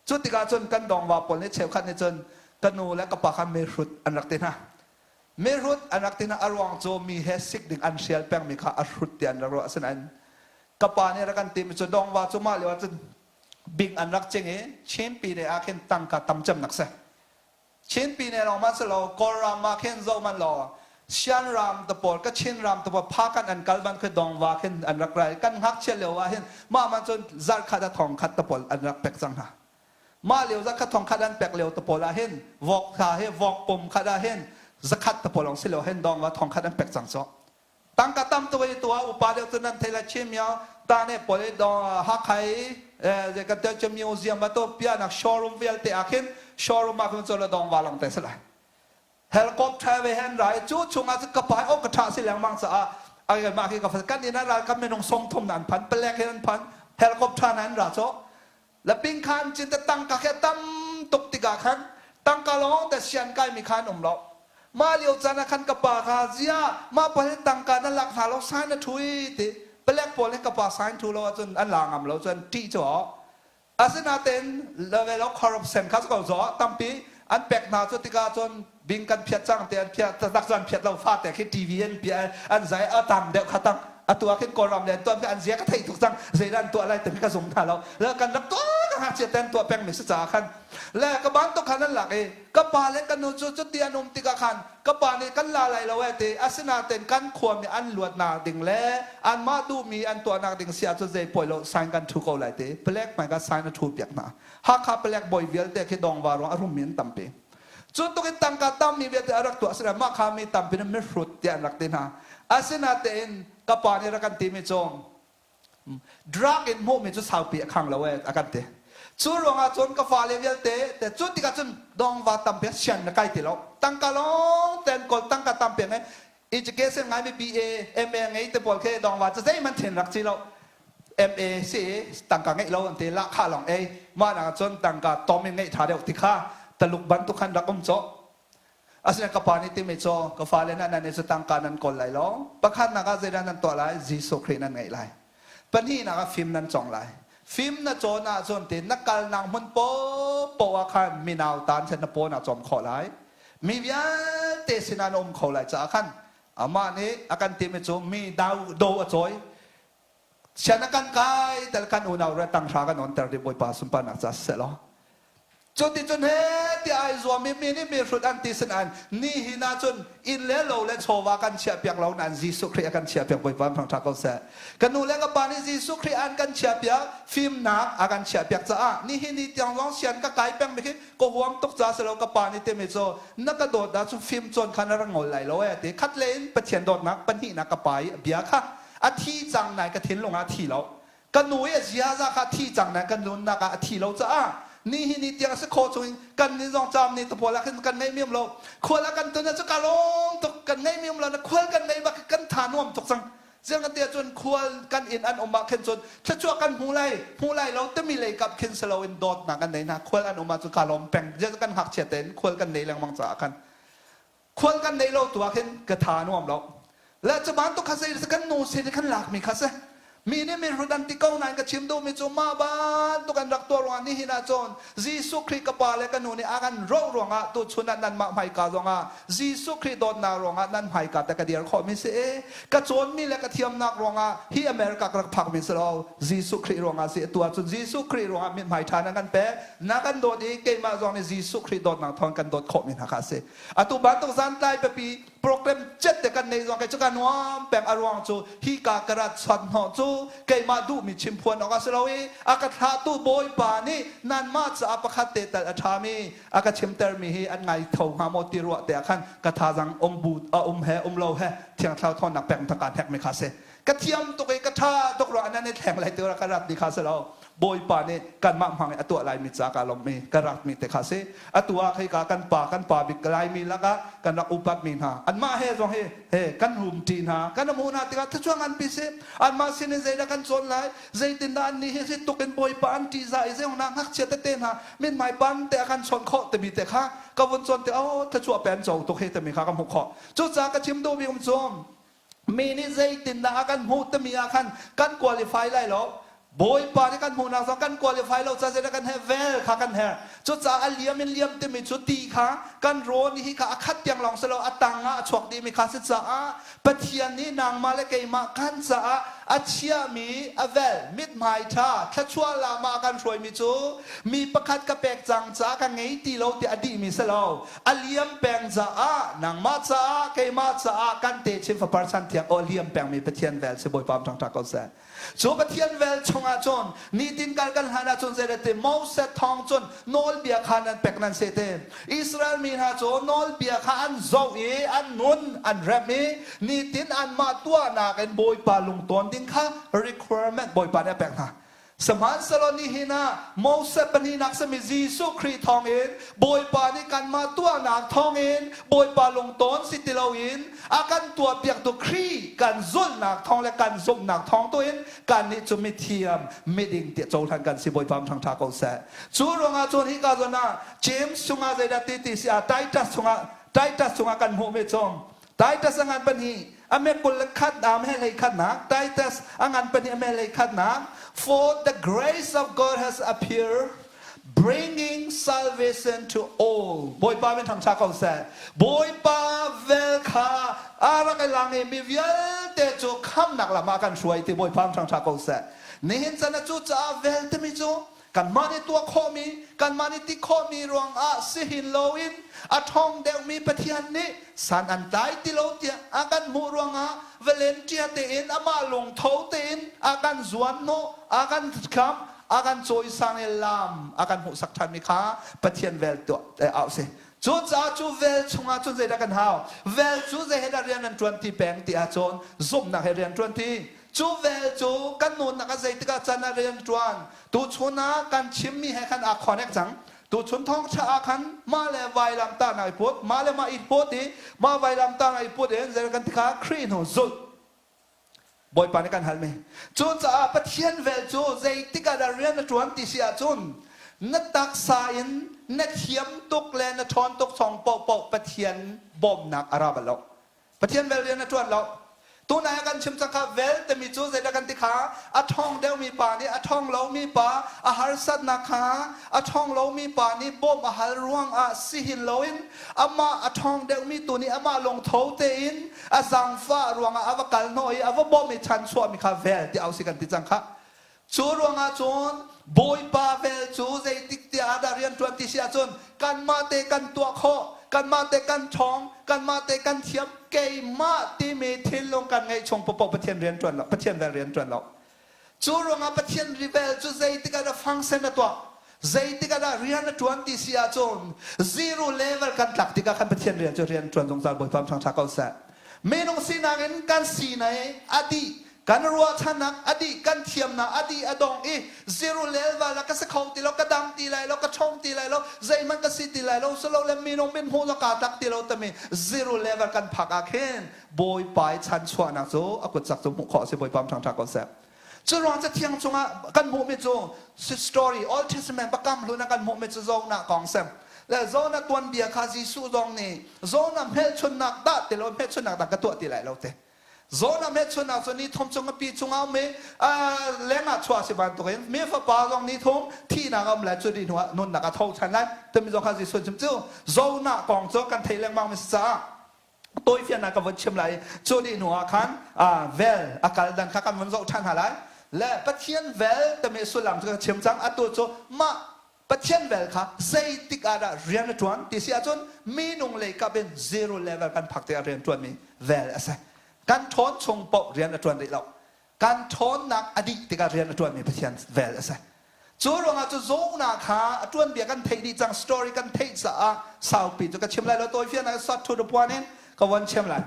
Cu tikah cun kan dongva pawl nih cheukhat nih cun ka nu le ka pa kha mihrut an rak ti hna. Mihrut an rak ti hna a ruang cu mi he sik ding an hrial pengmi kha a hrut ti an rak ruah. Asinain ka pa nih rak kan timi cu dongva cu mah lio ah cun bing an rak cing i Chinpi ne ah khin tangka tam cemnak si. Chinpi ne lawng man si lo, Kawlram ah khin zoh man law Shan ram te pawl, Kachin ram te pawl phakan an kal ban khi dongva khin an rak rai. Kan ngakchia lio ah hin mah man cun zarh khat a thong khat te pawl an rak pek cang hna. Mah lio zarh khat thong khat an pek lio te pawl ah hin vok kha hi vok pum khat ah hin zakhat te pawl long si lo hin dongva thong khat an pek cang cu. Tangka tam tuk i tua upa deuh cu nan thei la Chin myo ta ne pawl i dong Hakha i zei kan tel cu museum a to pianak showroom vialte ah khin showroom ah khin cu la dong wa long te si lai. Helicopter ve hen rai cu chungah cu ka pai ok ka tha si lengmang caah ai mah khi ka fa kan in ral kan minung song thum nan phan palek hin an phan helicopter nan ra cho la ping khan cin te tangka khe tam tuk tikah khan tangka lawng te sian kai mi khan um lo. Mah lio caan ah khan ka pa kha zia mah pa hi tangka na lak hna lo sign na thu i ti palek pawl nih ka pa sign thu lo ahcun an la ngam lo cun ṭih cu asinain level of corruption kha ko zo tampi an pek hna cu tikah cun bing kan phiat cang te an phiat tak cu an phiat lo fate khi TV an pia an zai a tam deuh kha tang atu ah khin Kawlram le an tuah an zia ka theih tuk cang zeidah an tuah lai timi ka zum hna lo le kan rak tuah ka ngakchia ten tuah peng mi si caah khan le ka bantuk khan an lak i ka pa le ka nu cu cuti an um tikah khan ka pa nih kan la lai lo eh ti. Asinain kan khuami an luatnak ding le anmah duhmi an tuahnak ding si ahcun zei poi lo sign kan thu ko lai ti. Palek hmai ka sign a thu piak hna. Hakha palek bawi vialte khi dongva ruang a rummi an tampi. Cu tuk in tangka tammi vialte a rak tuah asinain mah kha mi tampi nih mihrut tiah an rak ti hna. Asinain ka pa nih rak kan timi cu drug in hmuhmi cu saupi a khang lo ee a kan ti. Cu ruangah cun ka fale vialte te cu tikah cun dongva tampi sian na kai ti lo. Tangka lawng ten kawl tangka tampi ngai education ngai mi BA MA ngei te pawl khi dongva cu zeihmanh then rak si lo. MA si tangka ngeih lo an ti lah kha lawng ei mah nak cun tangka tom in ngeih tha deuh ti kha taluk bantuk khan rak um cawh. Asinain ka pa nih timi cu ka fale hna nan i cu tangka nan kawl lai lo. Pakhatnak ah zeidah nan tuah lai? Jesuh Khrih nan ngeih lai. Pahnihnak ah fim nan cawng lai. Fim na cawn ahcun ti na kalnak hmun paohpaoh ah khan minau tan khan na paw naa cawm khawh lai. Mi vialte sinah na um kho lai caah khan amah nih a kan timi cu mi do a cawi. Sian a kan kai tel kan unau re tanghra kan on ter di Bawipa sunparnak ca siseh law. Cuticun he ti ai zuam i mi nih mi hrut an ti sinain nihin ah cun inn le lo le chawva kan chiah piak lo nain Jesuh Khrih a kan chiah piak Bawipa thangṭha ko seh. Ka nu le ka pa nih Jesuh Khrih an kan chiah piak, fimnak a kan chiah piak caah nihin ni tiang zong sian ka kai peng mi khi ka huam tuk ca si lo ka pa nih timi cu na ka dawt ah cun fim cawn kha na rak ngol lai lo e ti khat le in Pathian dawtnak pahnihnak ka pa i bia kha a thi cang nai ka thinlung ah a thi lo. Ka nu i a ziaza kha a thi cang nain kan nunnak ah a thi lo caah nihin ni tiang a si khawh chungin kan nih zong caam ni te pawl ah khin kan ngei miam lo. Khual ah kan tun ah cu ka lawm tuk kan ngei miam lo na khual kan ngei bak kan tha nuam tuk cang. Ziang kan ti ahcun khual kan inn an um ah khin cun thluachuah kan hmu lai hmu lai lo timi lei kap khin si loin dawtnak an nei hna. Khual an um ahcun ka lawm peng. Ziang kan ngakchia tein khual kan nei lengmang caah khan khual kan nei lo tu ah khin ka tha nuam lo. Le cu bantuk kha zei kan nu sin i kan lakmi kha si. Mi nih mihrut an ti ko nain ka chim duhmi cu mah bantuk an rak tuah ruangah nihin ah cun Jesuh Khrih ka pa le ka nu nih a kan roh ruangah tuchun ah nanmah hmaika zongah Jesuh Khrih dawtnak ruangah nan hmaika te ka dir khawhmi si i ka cawnmi le ka thiamnak ruangah hi America ka rak phakmi si lo Jesuh Khrih ruangah si atu ahcun Jesuh Khrih ruangah mithmai ṭha nan kan pek na kan dawt i keimah zong nih Jesuh Khrih dawtnak thawng kan dawt khawhmi hna kha a si. Atu bantuk zantlai biapi program cet te kan nei zong kei cu ka nuam peng a ruang cu hi ka ka rat chuan hnawh cu keimah duhmi chim phuan awk a si lo i a ka thlahtu bawipa nih nanmah caah pakhat te tal a ṭhami a ka chimtermi hi an ngai tho hnga maw ti ruah te ah khan ka thazang um bu a um he um lo he thiang thlarau thawnnak pek ka hnek mi kha si ka thiam tuk i ka ṭha tuk ruah nan i thleng lai ti ka rat ni kha si lo Bawipa nih kanmah hmang i a tuah laimi ca ka lawmh i ka rakmi te kha si. Atu ah khika kan pa kan pa bik Laimi lakah kan rak upatmi hna anmah he zong hi he kan rumṭi hna kan hmuh hna tikah thluachuah nganpi si. Anmah sin in zeidah kan cawn lai zeitindah annih hi hi tuk in Bawipa an ṭihzah i zeiung ngakchia tete hna mithmai pan te a kan chawnh khawh timi te kha ka vun cawn tik oh thluachuah pe an co tuk hi timi kha ka hmuh khawh. Cucaah ka chim duhmi um cu mi nih zeitindah a kan hmuh timi ah khan kan qualify lai lo. Bawipa nih kan hmuhnak zong kan qualify lo ca zeidah kan herh vel kha kan herh. Cucaah a liam in liam timi cu ti kha kan rawn hi kha a khat tiang lawng si lo a tang ah a chuak dihmi kha si caah Pathian nih nangmah le keimah kan caah a chiahmi a vel mithmai ṭha thluachuah lam ah a kan hruaimi cu mi pakhat ka pek cang caah ka ngei ti lo ti a dihmi si lo. A liam peng caah nangmah caah keimah caah kan techin fapar chan thiang aw liam pengmi Pathian vel si Bawipa ṭangṭa ko seh. Cu Pathian vel chungah cun nitin kal kan hlan ahcun zeirete Moses thawng cun nawlbia kha nan pek nan si te. Israel mi hna cu nawlbia kha an zoh i an nun an remh i nitin anmah tuahnak in Bawipa lungtawn ding kha requirement Bawipa nih a pek hna. Sihmanhsehlaw nihin ah Moses pahnihnak simi Jesuh Khrih thawngin Bawipa nih kanmah tuahnak thawngin Bawipa lungtawn si ti loin a kan tuahpiaktu Khrih kan zulhnak thawng le kan zumhnak thawng tu in kannih cu mithiam miding tiah cohlan kan si Bawipa thangṭha ko seh. Cu ruangah cun hika zawn ah James chungah zeidah ti ti si ah Titus chungah Titus chungah kan hmuhmi cu Titus a ngan pahnih a me 21 a me hlei khatnak Titus a ngan pahnih a me hlei khatnak For the grace of God has appeared bringing salvation to all. Bawipa min thangṭha ko seh. Bawipa vel kha a rak i lang i mi vialte cu khamnak lam ah kan hruai ti Bawipa min thangṭha ko seh. Nihin chan ah cu caah vel timi cu kanmah nih tuah khawhmi, kanmah nih ti khawhmi ruangah si hin loin a ṭhawng deuhmi Pathian nih san an tlai ti lo tiah a kan hmuh ruangah volunteer tein amah lungtho tein a kan zuanhnawh, a kan kham, a kan cawisang i lam a kan hmuhsak ṭhanmi kha Pathian vel tuah au si. Cucaah cu vel chungah cun zeidah kan hau? Vel cu zei he dah rian an ṭuan ti peng ti ahcun zumhnak he rian ṭuan ti. Cu vel cu kan nunnak ah zeitik ah can ah rian ṭuan. Tuchun ah kan chimmi he khan aa connect cang. Tuchun thawngṭha ah khan mah le vailam tahnak i put, mah le mah i put i mah vailam tahnak i put in zei kan ti kha Khrih hnu zulh. Bawipa nih kan halmi. Cucaah Pathian vel cu zeitik ah dah rian na ṭuan ti si ahcun na taksa in na thiam tuk le na ṭhawn tuk thawng paohpaoh Pathian bawmhnak a ra bal lo. Pathian vel rian na ṭuan lo. Tunai ah kan chim cang kha vel timi cu zeidah kan ti kha a ṭhawng deuhmi pa nih a ṭhawng lomi pa a harsatnak kha a ṭhawng lomi pa nih bawmh a hal ruangah si hin loin amah a ṭhawng deuhmi tu nih amah lungtho tein a zaangfah ruangah a va kal hnawh i a va bawmh i chanchuahmi kha vel ti au si kan ti cang kha. Cu ruangah cun Bawipa vel cu zeitik tiah dah rian ṭuan ti si ahcun kanmah te kan tuah khawh, kanmah te kan ṭhawng, kanmah te kan thiam, keimah timi thinlung kan ngeih chung paohpaoh Pathian rian ṭuan lo, Pathian vel rian ṭuan lo. Cu ruangah Pathian vel cu zeitik ah dah function a tuah, zeitik ah dah rian a ṭuan ti si ahcun zero level kan tlak tikah khan Pathian rian cu rian ṭuan zungzal Bawipa thangṭha ko seh. Minung sinak in kan sinai a dih Kan ruahchannak a dih, kan thiamnak a dih a dong i zero level ah ka si kho ti lo, ka dam ti lai lo, ka ṭhawng ti lai lo, zeihmanh ka si ti lai lo, silole minung min hmuh kaa tlak ti lo timi zero level kan phak ah khin Bawipa i chanchuahnak cu a kutcak cu hmuh khawh a si. Bawipa ṭhangṭha ko seh. Cu ruang Cathiang chungah kan hmuhmi cu story Old Testament Biakam Hlun ah kan hmuhmi cu Jonah kong si. Le Jonah tuanbia kha Jesuh zong nih Jonah hmelchunhnak dah ti lo hmelchunhnak dang ka tuah ti lai lo te. Jonah hmelchunhnak cu ni thum chung a pi chungah um i lengah chuah a si bantukin mi fapa zong ni thum thihnak a um lai cu ni hnuah nunnak a tho ṭhan lai timi zong kha Jesuh chim cu Jonah kong cu kan theih lengmang mi si caah tawifiannak ka vun chim lai cu ni hnuah khan vel a kal dan kha kan vun zoh ṭhan hna lai le Pathian vel timi sullam cu ka chim cang atu cu mah Pathian vel kha zeitik ah dah rian a ṭuan ti si ahcun minung lei kap in zero level kan phak tikah rian ṭuanmi vel a si. Kan ṭhawn chung paoh rian a ṭuan rih lo. Kan ṭhawnnak a dih tikah rian a ṭuanmi Pathian vel a si. Cu ruangah cu Jonah kha a ṭuanbia kan theih dih cang, story kan theih caah saupi cu ka chim lai lo, tawifian ah short to the point in ka von chim lai.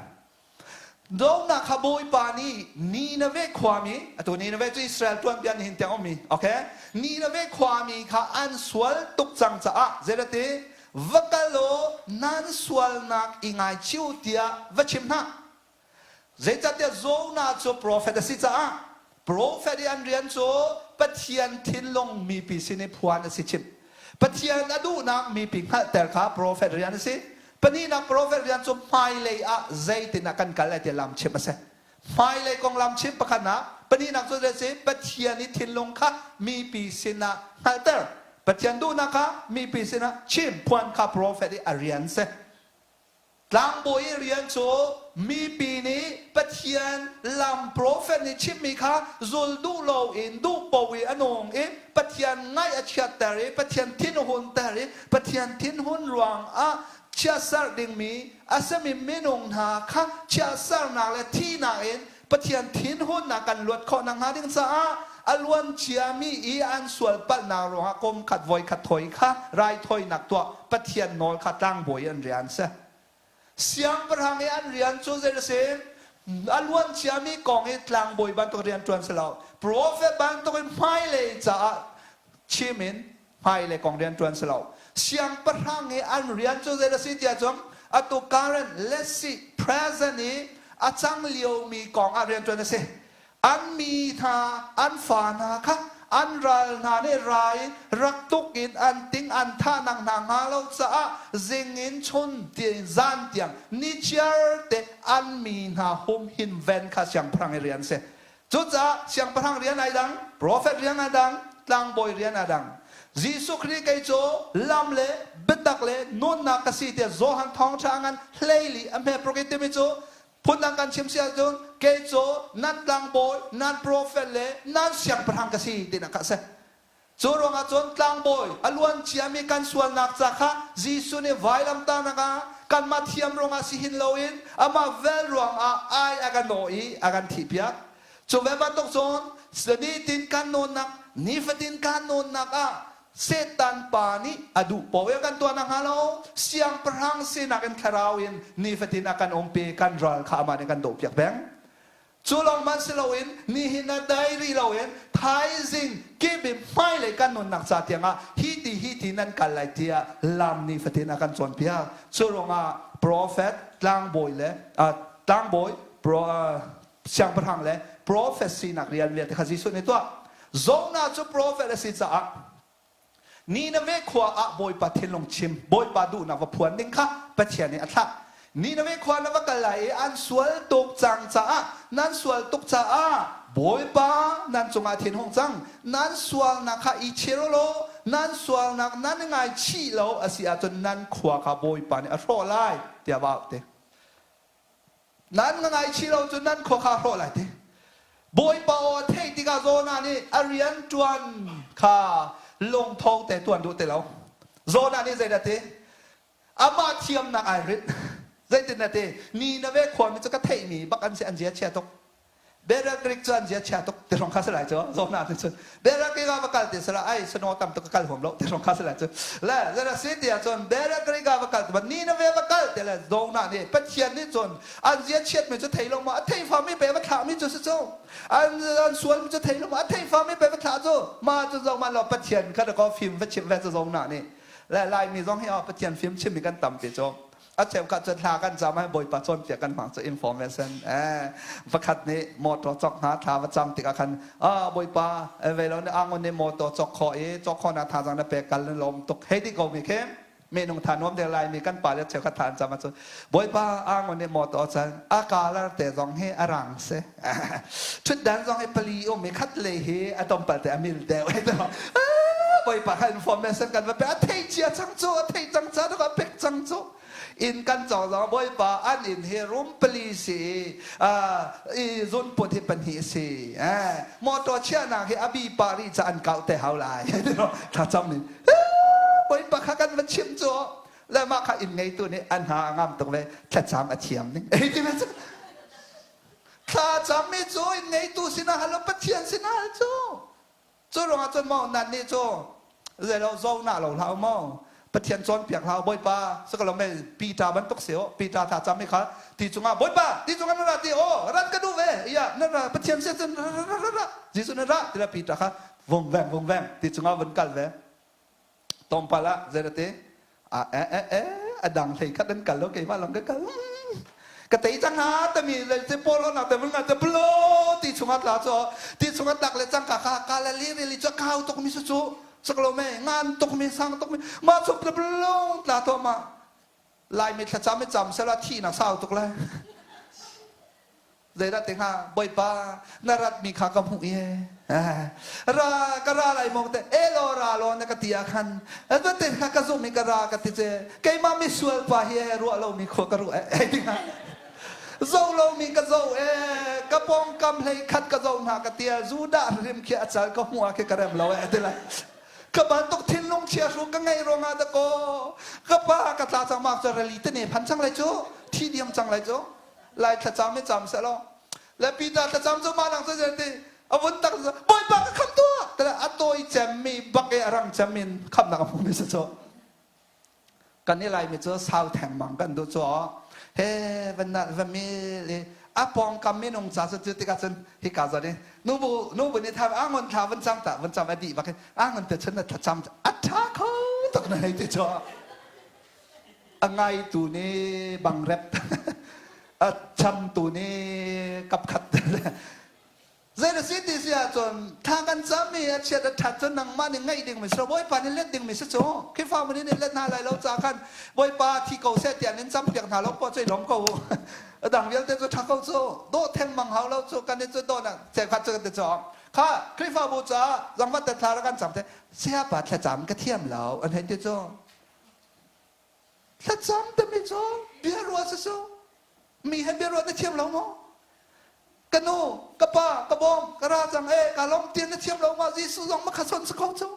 Dawtnak kha Bawipa nih Nineveh khuami, atu Nineveh cu Israel tuanbia nihin tiang ummi, okay? Nineveh khuami kha an sual tuk cang caah zeirati va kal law nan sualnak i ngaichih u tiah va chim hna. Zeicahtiah Jonah cu profet a si caah profet i an rian cu Pathian thinlung mipi sin i phuan a si chimh. Pathian a duhnak mipi hngalhter kha profet rian a si. Pahnihnak profet rian cu hmailei ah zeitin ah kan kal lai ti lam chimh a si. Hmailei kong lam chimh pakhatnak, pahnihnak cu zei si Pathian i thinlung kha mipi sinah hngalhter. Pathian duhnak kha mipi sinah chim phuan kha profet i a rian si. Tlangbawi i rian cu mipi nih Pathian lam profet nih chimmi kha zul duh loin duh paoh i a nung i Pathian ngaih a chiatter i Pathian thin a hunter i Pathian thinhun ruangah chiatserh dingmi a simi minung hna kha chiatserhnak le thihnak in Pathian thinhunnak kan luat khawh nakhnga ding caah a luan ciami i an sual palhnak ruangah kum khat voi khat thawi kha raithawinak tuah Pathian nawl kha tlangbawi an rian si. Siangpahrang i an rian cu zei a si? A luan ciami kong i tlangbawi bantuk rian ṭuan si lo. Profet bantuk in hmailei caah chim in hmailei kong rian ṭuan si lo. Siangpahrang i an rian cu zei a si tiah cun atu current, let's see, present i a cang liomi kong ah rian ṭuan a si. An mi hna, an fa hna kha an ral hna nih rai rak tuk in an ting an thahnak hna hnga lo caah zing in chun zan tiang nichiar te an mi hna humhim ven kha siangpahrang i rian a si. Cucaah siangpahrang rian ai dang, profet rian ai dang, tlangbawi rian ai dang. Jesuh Khrih kei cu lam le biatak le nunnak ka si tiah Johan thawngṭha a ngan hleili a hme paruk i timi cu phundang kan chim si ahcun kei cu nan tlangbawi, nan profet le nan siangpahrang ka si tinak kha a si. Cu ruangah cun tlangbawi a luan ciami kan sualnak ca kha Jesuh nih vailamtahnak ah kanmah thiam ruangah si hin loin amah vel ruangah ai a kan nawh i a kan thihpiak. Cu ve bantuk cun nitin kan nunnak, nifatin kan nunnak ah Satan pa nih a duh paoh i a kan tuah nakhnga lo siangpahrang sinak in thlarau in nifatin a kan umpi kan ral kha amah nih kan dohpiak peng. Cu lawng hmanh si loin nihin ah dai rih loin thaizing kip in hmailei kan nunnak ca tiangah hi ti hi ti nan kal lai tiah lam nifatin a kan cawnpiak. Cu ruangah profet, tlangbawi le tlangbawi siangpahrang le profet sinak rian vialte kha Jesuh nih tuah. Jonah cu profet a si caah Nineveh khua ah Bawipa thinlung chim, Bawipa duhnak va phuan ding kha Pathian nih a thlah. Nineveh khua na va kal lai i an sual tuk cang caah, nan sual tuk caah Bawipa nan cungah thin hung cang. Nan sualnak kha i chir u law nan sualnak nan i ngaichih lo a si ahcun nan khua kha Bawipa nih a hrawh lai tiah va auh te. Nan nga ngaichih lo cun nan khua kha a hrawh lai ti. Bawipa aw a theih tikah Jonah nih a rian ṭuan kha lungtho te tuan duh ti lo. Jonah nih zeidah ti? Amah thiamnak ai rinh. Zeitin na ti? Nineveh khuami cu ka theihmi bak an si, an zia chia tuk. Berea Greek cu an zia chia tuk ti rong kha si lai cu. Jonah nih cun Berea Greek ah va kal ti sala ai sano tam tuk ka kal huam lo ti rong kha si lai cu. Le zara si ti ahcun Berea Greek ah va kal ti Nineveh va kal ti le Jonah nih Pathian nih cun an zia chiatmi cu thei lo ma a thei fami pe va thlahmi cu si cu. An sualmi cu thei lo ma a thei fami pe va thlah cu. Ma cu zong ma lo Pathian kha ko fim va chimh ve cu Jonah nih. Le Laimi zong hi Pathian fim chimmi kan tampi cu a cheukhat cu thla kan cam ah Bawipa cawnpiak kan hmang cu information pakhat nih motor cawk hna thla va cam tikah khan Bawipa ve lo nih angon nih motor cawk khawh i cawk khawh na thazang na pek kal na lawm tuk hei ti ko mi khi minung tha nuam de Laimi kan pa le cheukhat tha an cam ahcun Bawipa angon nih motor can a kalar te zong hi a rang si Ṭhutdan zong hi pali um i khat lei hi a tompal te a mil deuh. Bawipa kha information kan va pe a thei cia cang cu a thei cang ca a pek cang cu inn kan cawk zong Bawipa an inn hi room pali si i zunput hi pahnih si motor chiahnak hi a bi pah rih ca an kauh te hau lai thlacam in Bawipa kha kan va chim cu le mah kha inn ngeitu nih an hna a ngam tuk ve thlacam a thiam ning Thla cammi cu inn ngeitu sinah hal Pathian sinah hal cu. Cu ruangah cun maw nan nih cu zeilo zo na lo hlah maw Pathian cawnpiak hlah Bawipa sakalo me Peter bantuk si o Peter thla cam mi kha ti cungah Bawipa ti cungah na ra ti o rat ka duh ve iya na ra Pathian sin cun ra ra ra ra Jesuh na ra ti la Peter kha vung veng vung veng ti cungah vun kal ve Tlawmpal ah zeirate a e e e a dang hlei khat an kal lo keimah lawng ka kal ka tei cang ha tami le te pawl nak te vun te blo ti chungah tla cho ti chungah tak le cang ka kha ka la li li cho kau tuk mi su chu sak lo me ngan tuk mi sang tuk mi ma chup le blo tla to ma lai mi thlacam mi cam sela thi nak sau tuk lai Zeidah te hnga Bawipa na ratmi kha ka hmuh i ra ka ra lai maw te elaw ra law na ka ti ah khan te kha ka zumh i ka ra ka ti ce keimah misual pa hi ruah lomi khua ka ruah eh ti hnga zo lomi ka zo e ka pawngkam hlei khat ka zo hna ka tia Judah rim khi a cal ka hmuh ah khi ka rem lo eh ti lai ka bantuk thinlung chia hru ka ngei ruangah da ko ka pa ka tla cang mak cu rali te ne phan cang lai cu thi diam cang lai cu Lai thlacam i cam seh law le Peter thlacam cu mah nang cu ti a vun tak Bawipa ka khamh tuah tile a tawi cemmi bak i a rang cem in khamhnak a hmumi si cu kan i Laimi cu sau thengmang kan duh cu he van na va mil i a pawngkam minung ca cu tikah cun hika zawn i nubu nubu nih tham angon thla vun cam ta vun cam a dih bak i angon te chun na thlacam a ṭha kho tuk na hei ti cu A ngaitu nih bangrep, a chamtu nih kapkhat. Zei na si ti si ahcun thla kan cam i a chiat a ṭhat cun nangmah nih ngaih dingmi si lo Bawipa nih let dingmi si cu Khrihfabu nih nih let hna lai lo ca khan Bawipa thi ko seh tiah nin campiak hna lo poah cu i lawm ko u. A dang vialte cu ṭha ko cu dawh thengmang hau lo cu kan i cu dawh nak cheukhat cu kan ti cu kha Khrihfabu caah zangfat te thla rak kan cam te sayapa thlacam ka thiam lo an hei ti cu Thlacam timi cu bia ruah si su. Mi he bia ruah na thiam lo maw? Ka nu, ka pa, ka bawm, ka ra cang e, ka lawm tian na thiam lo ma? Jesuh zong ma kha son si ko cu.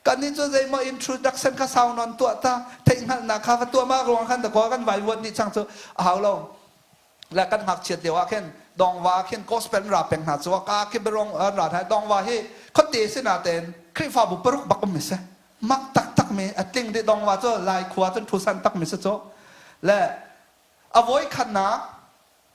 Kan nih cu zeimaw introduction kha sau non tuah ta, theihhngalhnak kha va tuah ma ruang khan da kaw kan vai vuat nih chang cu a hau lo. Le kan ngakchiat lio ah khin dongva khin gospel ra peng hna cu ka khi berong ra thai dongva hi khote sinaten Khrihfabu paruk bak um mi si. Mak taktak mi a tling dih dong wa cu Lai khua cun ṭhusan tak mi si cu. Le a voi khatnak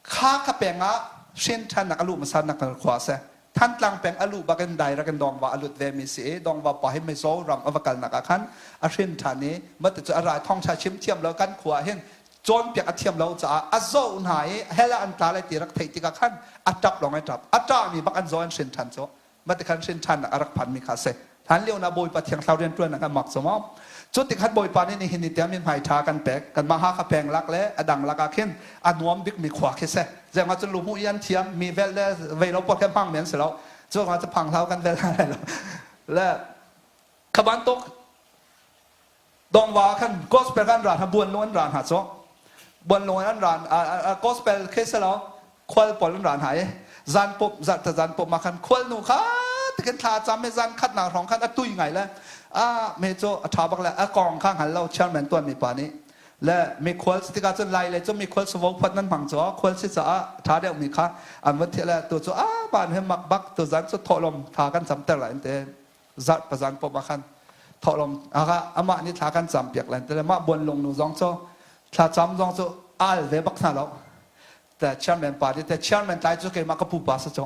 kha ka peng ah hrin ṭhannak a luh hmasa nak khua a si. Thantlang peng a luh bakin direct in Dongva a lut ve mi si i Dongva pa hi Mizoram a va kalnak ah khan a hrin ṭhan i mah cu a rai thawngṭha chim thiam lo kan khua hin cawnpiak a thiam lo caah a zoh hna i hell ah an tla lai ti rak theih tikah khan a ṭap lawng ai ṭap. A ṭahmi bak an zoh an hrin ṭhan cu. Mah ti khan hrin ṭhannak a rak phanmi kha a si. Hlan lio na Bawipa thiang thlarau rian ṭuan kan mak cu maw? Cu tikhat Bawipa nih nihin ni tiang min hmai ṭha kan pek. Kanmah Hakha peng lak le a dang lak ah khin a nuam bikmi khua khi si. Zeingah cun luhmuh i an thiam, mi vel le vei lo pawl khi hmang mi an si lo. Cu cu phang hlau kan vel hna lai lo. Le kha bantuk dongva khan gospel kan ra hna buan lung an ra hna cu. Buan lung an ra gospel khi si lo khual pawl an ra hna i zan pumh zarhte zan pumh ah khan khual nu kha tikin thla cam i zan khat nak hrawng khan a tui ngai le a me cu a ṭha bak le a kong kha hngal lo chairman tuan mi pa nih le mi khual si tikah cun lai le cu mi khual savo phat nan hmang cu khual si caah ṭha deuh mi kha an van thiah le tu cu a ban he mak bak tu zan cu thawhlawm thla kan cam ter lai te zarh pazan pumh ah khan thawhlawm amah nih thla kan cam piak len te le mah buan lung nu zong cu thla cam zong cu al ve bak hna lo te chairman pa te chairman tlai cu keimah ka pupa sa cu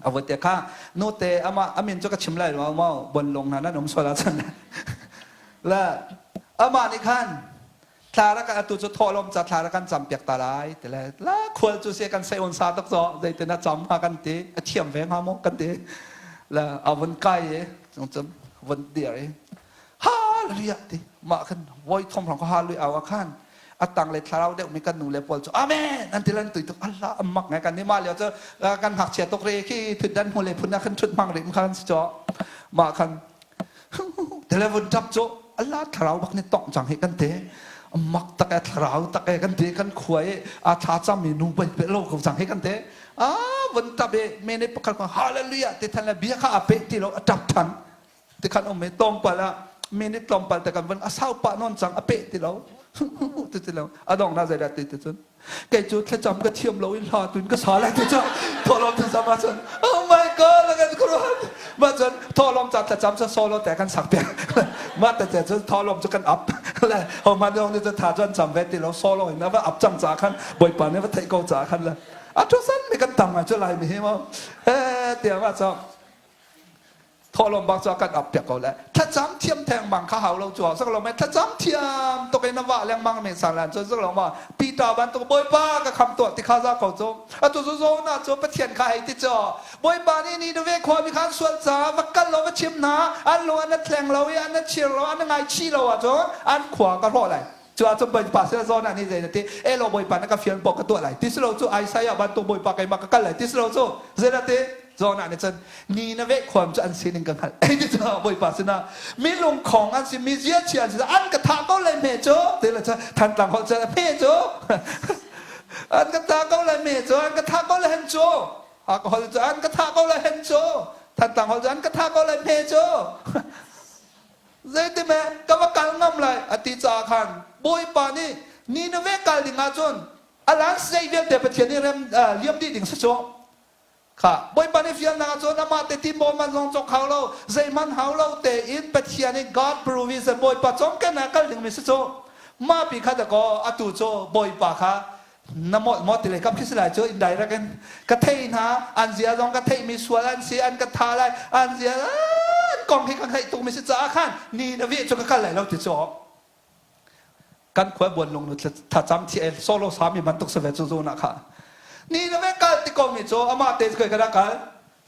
a te kha nu te ama amin cu ka chim lai lo mau bon long na nan um sual ahcun la amah nih khan thla ra kan atu cu thawhlawm ca thla ra kan cam piak ta lai ti le la khual cu se kan sei on sa tak zo zeitin a cam ha kan ti a thiam ve hnga maw kan ti la a vun kai e cung vun dir i hallelujah ti mah khan voi thom rong ka hallelujah au khan a tang le thlarau deuh mi kan nu le pawl cu amen an ti lan tui tuk Allah ammak ngai kan ni ma lio cu kan ngakchia tuk re khi thut dan hmu le phun na khan thut mang rim khan si cho ma khan telephone tap cu Allah thlarau bak ni tong chang hi kan te mak tak e thlarau tak e kan te kan khuai a tha cham mi nu pai pe lo ko chang hi kan te a vun tap e mene pakhat hallelujah te than le bia kha a pe ti lo a tap than Tikhan um i tlawmpal ah minute tlawmpal te kan vun a sau pah nawn cang a peh ti lo ti ti lo a dong na zeidah ti ti cun kei cu thlacam ka thiam lo i hla tuin ka sa lai ti cu thawhlawm thlacam ah cun oh my god kan khuaruah mah cun thawhlawm ca thlacam cu solo te kan sak piak mah te te cun thawhlawm cu kan up le ho man yong nih cun tha cu an cam ve ti lo solo in a va up cang ca khan bawipa nih va theih ko ca khan le a thu san mi kan tam ngai cu lai mi hi mo eh tiang ah cun Thawhlawm bak cu a kan ap piak ko le thlacam thiam theng bang kha hau lo cu sak lo me thlacam thiam tuk in a vah lengmang mi sang lan cu sak lo ma Peter bantuk Bawipa ka kham tuah ti kha za ko cu atu zu zo na cu Pathian kha hei ti cho Bawipa nih ni ve khua mi khan sual ca va kal lo va chim hna an lu an thleng lo i an chir lo an ngai chi lo ah cun an khua ka hrawh lai cu ah cun Bawipa sin zawn ah ni zei na ti e lo Bawipa na ka fian pawh ka tuah lai ti si lo cu Isaiah bantuk Bawipa keimah ka kal lai ti si lo cu zei na ti zawn ah nih cun ni na veh khuam cu an sining ka hngalh ei ti cu Bawipa sinah mi lungkhong an si mi zia chia an si an ka thah ko lai hme cu ti le cu thantlang holh cu hme cu an ka thah ko lai hme cu an ka thah ko lai hen cu alcohol cu an ka thah ko lai hen cu thantlang holh cu an ka thah ko lai hme cu Zeitime ka va kal ngam lai a ti caah khan Bawipa nih Nineveh kal ding ahcun a lan zei vialte Pathian nih rem liam dih ding si cu. Kha Bawipa nih fialnak ahcun amah te ti man zong cawk hau lo zeihmanh hau lo tein Pathian nih God provision Bawipa cawmken ah kal dingmi si cu. Mah pi kha dakaw atu cu Bawipa kha na mawt maw ti lei kam khi si lai cu indirect in ka thei hna an zia zong ka theih mi sual an si an ka tha lai an zia an kong hi ka theih tuk mi si caah khan ni na veh cu ka kal lai lo ti cu kan khua buan lung nu thacam thi solo sami bantuk se ve cu zo na kha ni na ve kal ti ko mi cu ama te ka ka kal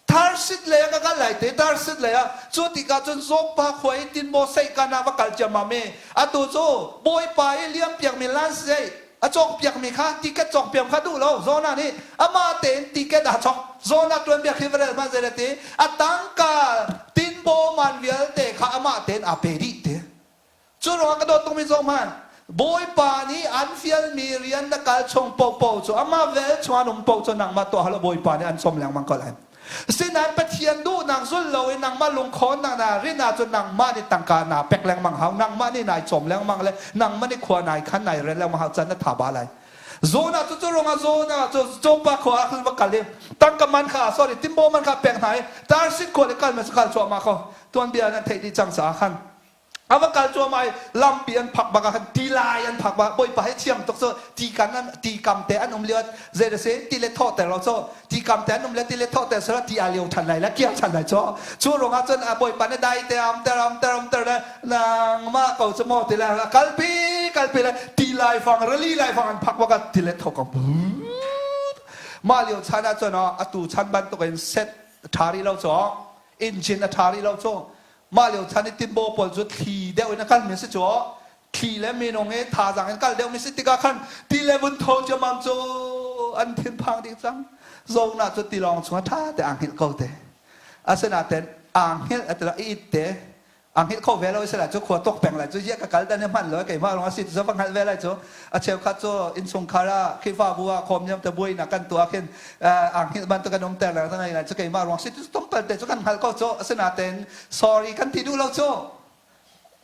Tarsit lei ah ka kal lai te Tarsit lei ah cu tikah cun Joppa khua i tinbaw seihkan ah va kal ciammam i atu cu Bawipa i liampiakmi lanzei a cawkpiakmi kha tiket cawkpiak kha duh lo Jonah nih amah tein tiket aa chawk Jonah tuanbia khi va rel hmanh zei ti a tangka tinbaw man vialte kha amah tein aa pe dih ti Cu ruangah ka dawt tukmi zong hmanh Bawipa nih an fialmi rian na kal chung paohpaoh cu amah vel chung an um paoh cu nangmah tuah hlah Bawipa nih an cawm lengmang ko lai. Sinain Pathian duhnak zul loin nangmah lungkhawnnak na rin ahcun nangmah nih tangka naa pek lengmang hau, nangmah nih nai cawm lengmang le nangmah nih khua nai khan nai rel lengmang hau can na tha ba lai. Zona cu cu ruangah Zona cu Joppa khua ah khan va kal i tangka man kha sorry timbo man kha pek hna i Tarsis khua le kal ma kal cuahmah ko tuanbia nan theih dih cang caah khan A va kal cuahmah i lampi an phak bak ah khan tilai an phak bak Bawipa hi thiam tuk cu ti kan an ti kam te an um lio zei da si ti le thawh ter lo cu ti kam te an um le ti le thawh ter sala ti a lio than lai la kiar than lai cu cu ruangah cun a Bawipa nih dai te am ter am ter am ter le nangmah ko cu maw ti le kalpi kalpi le ti lai fang rili lai fang an phak bak ah ti le thawk ang mah lio chan ah cun atu chan bantuk in set ṭha rih lo cu engine a ṭha rih lo cu. Mah lio chan i tinbaw pawl cu thli deuh in a kalmi a si cu. Thli le minung i thazaang in kal deuhmi si tikah khan ti le vun tho ciammam cu an thinphang dih cang. Jonah cu tilawng chungah ṭha te aa hngilh ko te. Asinain aa hngilh a ti lo, i it te. A hngilh kho ve lo i sila cu khua tuk peng lai cu ziah ka kal dan hi hman lo keimah lawng a si ti cu va hngalh ve lai cu. A cheukhat cu innchungkhar ah Khrihfabu ah khawmniam te buainak kan tuah khin aa hngilh bantuk kan umter lengmang lai cu keimah ruang si ti cu tlawmpal te cu kan hngalh ko cu. Asinain sorry kan ti duh lo cu.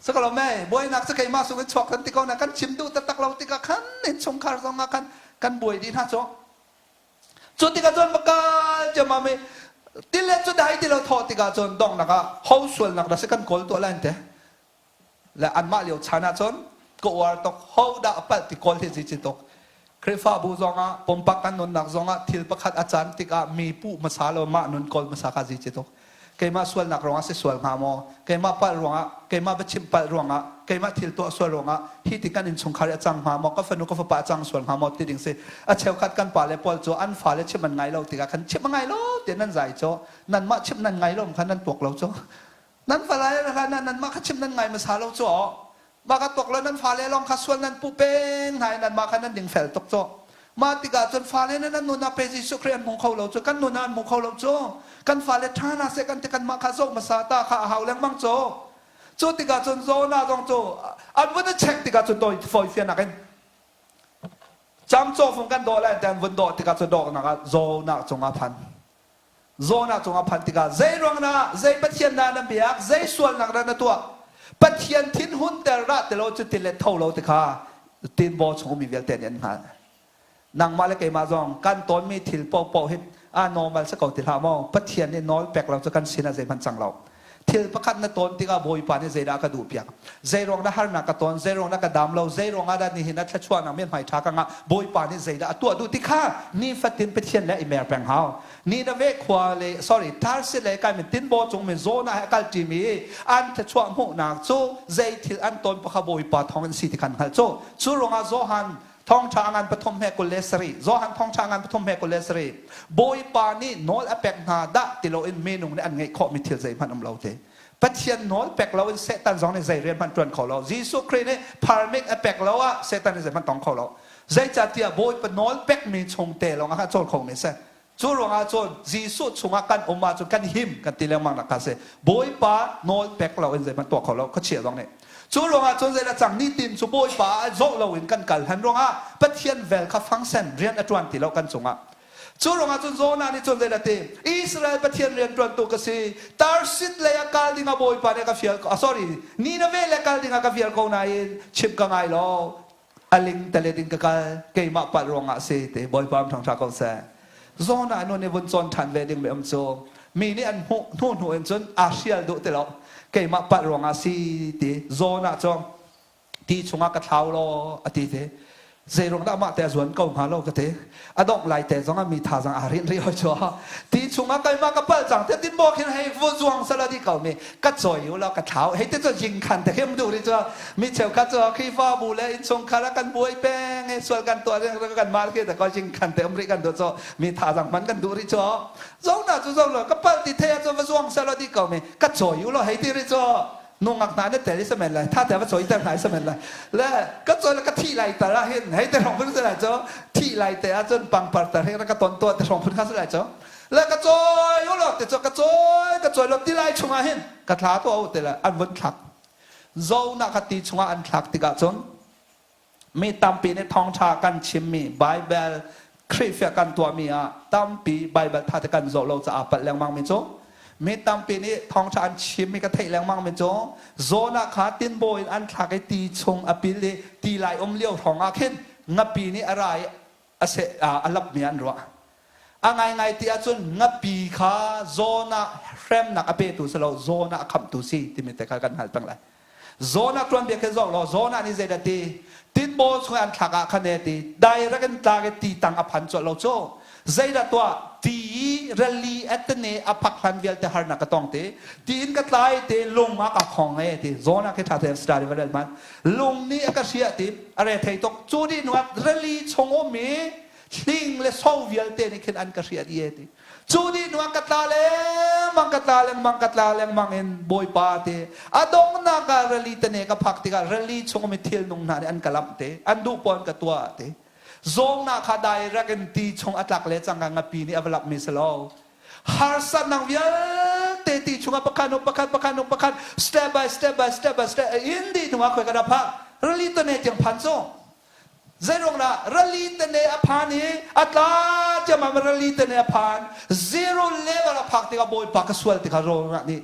Sakalo mei buainak cu keimah sung in chuak kan ti ko na kan chim duh taktak lo tikah khan innchungkhar zong ah khan kan buai dih hna cu. Cu tikah cun va kal ciammam i tilet cu dai ti lo thawh tikah cun donghnak ah ho sualnak dah si kan kawl tuah lai te. Le anmah lio chan ah cun ka uar tuk ho dah a palh ti kawl hi zi ci tuk. Khrihfabu zongah pumpak kan nunnak zongah thil pakhat a can tikah mi puh hmasa lo mah nun kawl hmasa kha zi ci tuk. Keimah sualnak ruangah si sual hnga maw? Keimah palh ruangah, keimah biachimh palh ruangah, keimah thil tuah sual ruangah hi ti kan innchungkhar i a cang hnga maw? Ka fanu ka fapa a cang sual hnga maw ti ding si. A cheukhat kan pale pawl cu an fale chimh an ngai lo tikah khan chimh a ngai lo tiah nan zai cu. Nanmah chimh nan ngai lo khan nan tuak lo cu. Nan fale kha nanmah kha chimh nan ngai hmasa lo cu. Mah ka tuak lo nan fale lawng kha sual nan puh peng hna i nanmah kha nan dingfel tuk cu. Mah tikah cun fale nih nan nun ah pe Jesuh Khrih an hmu kho lo cu kan nun ah an hmu kho lo cu kan fale ṭha hna seh kan ti kanmah kha zoh hmasa ta kha a hau lengmang cu. Cu tikah cun Jonah zong cu an vun i check tikah cun tawi fawi fianak in camcawh fung kan dawh lai an vun dawh tikah cu dawknak ah Jonah cungah phan. Jonah cungah phan tikah zei ruang dah zei Pathian dah na biak zei sualnak dah na tuah Pathian thinhunter dah ti lo cu ti le tho lo ti kha tinbaw chung mi vialte nih an hngalh. Nangmah le keimah zong kan tawnmi thil paohpaoh hi a normal si ko ti hlah maw Pathian nih nawl pek lo cu kan sin ah zeihmanh cang lo. Thil pakhat na tawn tikah Bawipa nih zeidah a ka duhpiak? Zeiruang dah harnak ka tawn? Zeiruang dah ka dam lo? Zeiruang ah dah nihin ah thluachuahnak mithmai ṭha ka ngah? Bawipa nih zeidah a tuah duh ti kha nifatin Pathian le i mer peng hau. Nineveh khua le sorry Tarsis le kai min tinbaw cung min Jonah he a kal ṭimi i an thluachuah hmuhnak cu zei thil an tawn pakha Bawipa thawng in si ti khan hngalh cu. Cu ruangah Johan Thawngṭha ngan pathum he 27 Johan thawngṭha ngan pathum he 27 Bawipa nih nawl a pek hna dah ti loin minung nih an ngeih khawhmi thil zeihmanh um lo te. Pathian nawl pek loin Satan zong nih zei rian hmanh ṭuan kho lo. Jesuh Khrih nih permit a pek lo ah Satan nih zeihmanh tong kho lo. Zeicahtiah Bawipa nawl pekmi chung te lawng ah khan cawl khomi a si. Cu ruangah cun Jesuh chungah kan um ahcun kan him kan ti lengmang nak kha si. Bawipa nawl pek loin zeihmanh tuah kho lo khuachia zong nih. Cu ruangah cun zeidah cang nitin cu Bawipa ah zawh loin kan kal han ruangah Pathian vel kha fangsen rian a ṭuan ti lo kan cungah. Cu ruangah cun Jonah nih cun zeidah ti Israel Pathian rian ṭuantu ka si Tarsit lei ah kal dingah Bawipa nih a ka fial ko sorry Nineveh le kal dingah ka fial ko nain chimh ka ngai lo a ling talet in ka kal keimah palh ruangah si ti Bawipa thangṭha ko seh Jonah nu nih vun cawn ṭhan ve ding mi um cu mi nih an hmuh hnu hnu in cun aa hrial duh ti lo keimah palh ruangah si ti Jonah cu ti chungah ka thlau law a ti te Zeirung dah mah te a zuan ko hnga lo ka ti. A dongh lai te zong ah mi thazang aa rinh rih hoi cu. Ti chungah keimah ka palh cang te tin maw khin hei vu zuang sala di ko mi ka cawi u law ka thlau hei te cu jing khan te khem duh ri cu mi cheukhat cu Khrihfabu le innchungkhar ah kan buai peng e sual kan tuah kan mah khi ta ko jing khan te um rih kan duh cu mi thazang hman kan duh rih cu zo na cu zo lo ka palh ti thei ah cu va zuang sala di ko mi ka cawi u law hei ti ri cu nungak hna na tel i samen lai tha te va choi ter hna i samen lai le ka choi le ka thi lai tar ah hin hei te rong phun se lai cho thi lai te ah cun pangpar tar he ka ton to te rong phun kha se lai cho le ka choi u lo te cho ka choi ka choi lo ti lai chungah hin ka thla to au te le an vun thlak zo na ka ti chungah an thlak tikah cun Mi tampi nih thawngṭha kan chimmi Baibal Khrihfa kan tuahmi ah tampi Baibal ṭha te kan zoh lo caah palh lengmangmi cu mi tampi nih thawngṭha an chimmi ka theih lengmangmi cu Jonah kha tinbaw in an thlak i ti chung a pil i ti lai um lio hrawng ah khin ngapi nih a ra i a seh a lapmi an ruah. A ngaingai ti ahcun ngapi kha Jonah hremnak a petu si lo Jonah a khamhtu si timi te kha kan hngalh peng lai. Jonah tuanbia khi zoh law Jonah nih zeidah ti? Tinbaw chung an thlak ah khan e ti direct in tlak i ti tang a phan colh lo cu. Zeidah tuah? Ti i rali atene a phak hlan vialte harnak ka tong ti. Ti in ka tlai ti lung ah ka khong e ti. Jonah khi ṭha tein study va rel hmanh. Lung nih a ka hriah ti a re thei tuk. Cu dih hnu ah rali chung ummi hling le so vialte nih khin an ka hriah dih e ti. Cu dih hnu ah ka tla lem. lengmang ka tla lengmang ka tla lengmang in Bawipa te a donghnak ah rali tane ka phak tikah rali chung mi thil nung hna nih an ka lamh te an duh pawn ka tuah te zawngnak kha direct in ti chung a tlak le cangka ngapi nih a va lamh mi si lo harsatnak vialte ti chungah pakhat hnu pakhat pakhat hnu pakhat step by step by step by step in dih hnuah khoi ka dah phak rali tane tiang phan cu Zeiruang dah rali tene a phan i a tla ciammam rali tene a phan zero level a phak tikah Bawipa ka sual tikah rawlrah nih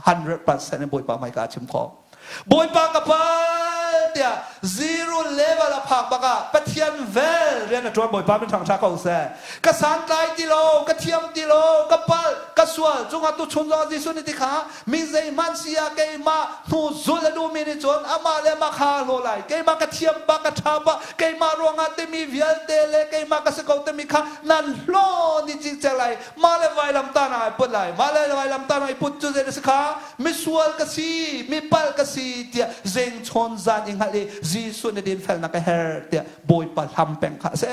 100% in Bawipa hmaika a chim khawh. Bawipa ka pal tiah zero level a phak bak ah Pathian vel rian a ṭuan Bawipa min ṭhangṭha ko seh. Ka santlai ti lo, ka thiam ti lo, ka palh, ka sual cungah tuchun zong Jesuh nih ti kha Mi zeihmanh si ah keimah hnu zul a duhmi nih cun amah le amah kha a hlaw lai. Keimah ka thiam pah, ka ṭha pah, keimah ruangah timi vialte le keimah ka si ko timi kha nan hlaw dih cikcek lai. Mah le vailamtahnak ai put lai. Mah le vailamtahnak i put cu zei na si kha? Misual ka si, mipalh ka si tiah zengchawn zan i hngalh i Jesuh na dinfelnak a herh tiah Bawipa hlam peng kha a si.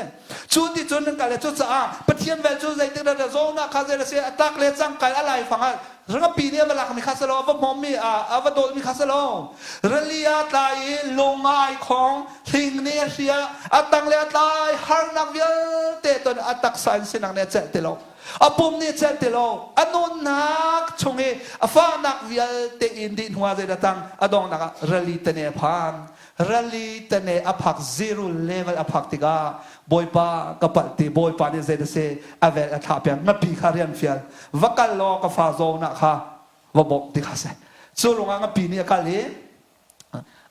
Cu ti cun nan kal le cucaah Pathian vel cu zeitik dah zawnak kha zei a si a tlak le cangkai a laifang ah Rangapi nih a va lakmi kha si lo, a va hmawmmi, a va dawlmi kha si lo. Rali ah tlai i lung ah ai khong, hling nih a hria, a tang le a tlai, harnak vialte ton a taksa in sinak nih a celh ti lo. A pum nih a celh ti lo. A nunnak chung i a fahnak vialte in dih hnu ah zeidah tang a donghnak ah rali tene a phan. Rali tene a phak zero level a phak tikah Bawipa ka palh ti Bawipa nih zei si a vel a thlah piak ngapi kha rian fial va kal law ka fa zawnak kha va bawmh ti kha si cu lungah ngapi nih a kal i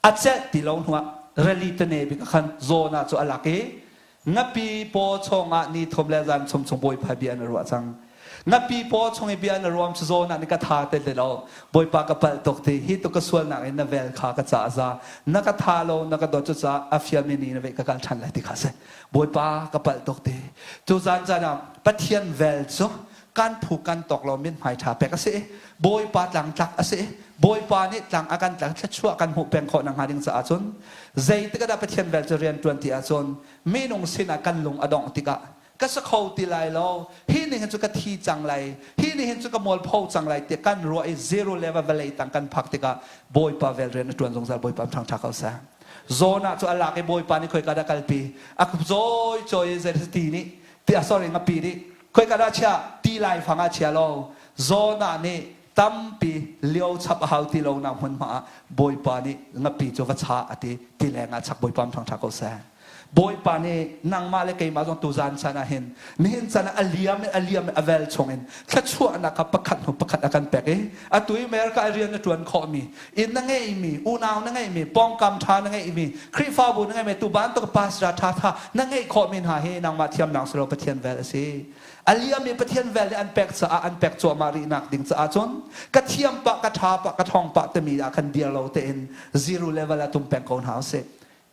a celh ti lo hnuah rali tene bik khan zawna cu a lak i ngapi paw chungah ni thum le zan chung chung Bawipa bia an ruah cang Ngapi paw chung i bia na ruam cu zawn ah ni ka tha te lo Bawipa ka palh tuk ti hi tu ka sualnak in na vel kha ka ca za na ka tha lo na ka dawt cu ca a fialmi ni na ve ka kal ṭhan lai ti kha si Bawipa ka palh tuk ti tu zan caan ah Pathian vel cu kan phu kan tawk lo min hmai ṭha pek a si Bawipa tlang tlak a si Bawipa nih tlang a kan tlak thluachuah kan hmuh peng khawh nakhnga ding caah cun zeitik ah dah Pathian vel cu rian ṭuan ti ahcun minung sinah kan lung a dongh tikah ka sa kho ti lai lo hi nih hin cu ka thi cang lai hi nih hin cu ka mualpho cang lai tiah kan ruah i zero level vawlei tang kan phak tikah Bawipa vel rian a ṭuan zungzal Bawipa ṭhangṭha ko seh zawn ah cu a lak i Bawipa nih khoika dah kalpi a zawi cawi zei ti nih ti sorry ngapi nih khoika dah chia ti lai fang ah chia lo zawn ah nih tampi lio chap a hau ti lo nak hmunhma ah Bawipa nih ngapi cu va cha a ti ti leng ah chak Bawipa ṭhangṭha ko seh Bawipa nih nangmah le keimah zong tuzan chan ah hin nihin chan ah a liam in a liam a vel chungin thluachuahnak kha pakhat hnu pakhat a kan pek i atu i America i rian na ṭuan khawhmi inn na ngeihmi unau na ngeihmi pawngkam ṭha na ngeihmi Khrihfabu na ngeihmi tu bantuk pastor ṭha ṭha na ngeih khawhmi hna hi nangmah thiamnak si lo Pathian vel a si a liam i Pathian vel nih an pek caah an pek cuahmah rihnak ding caah cun ka thiam pah ka ṭha pah ka ṭhawng pah timi ah khan dir lo tein zero level ah tum peng ko hna usih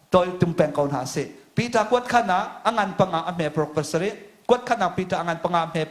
toi tum peng ko hna sih. Peter kuat khan ah a ngan panga a hme paruk pasarih kuat khan ah Peter a ngan panga a hme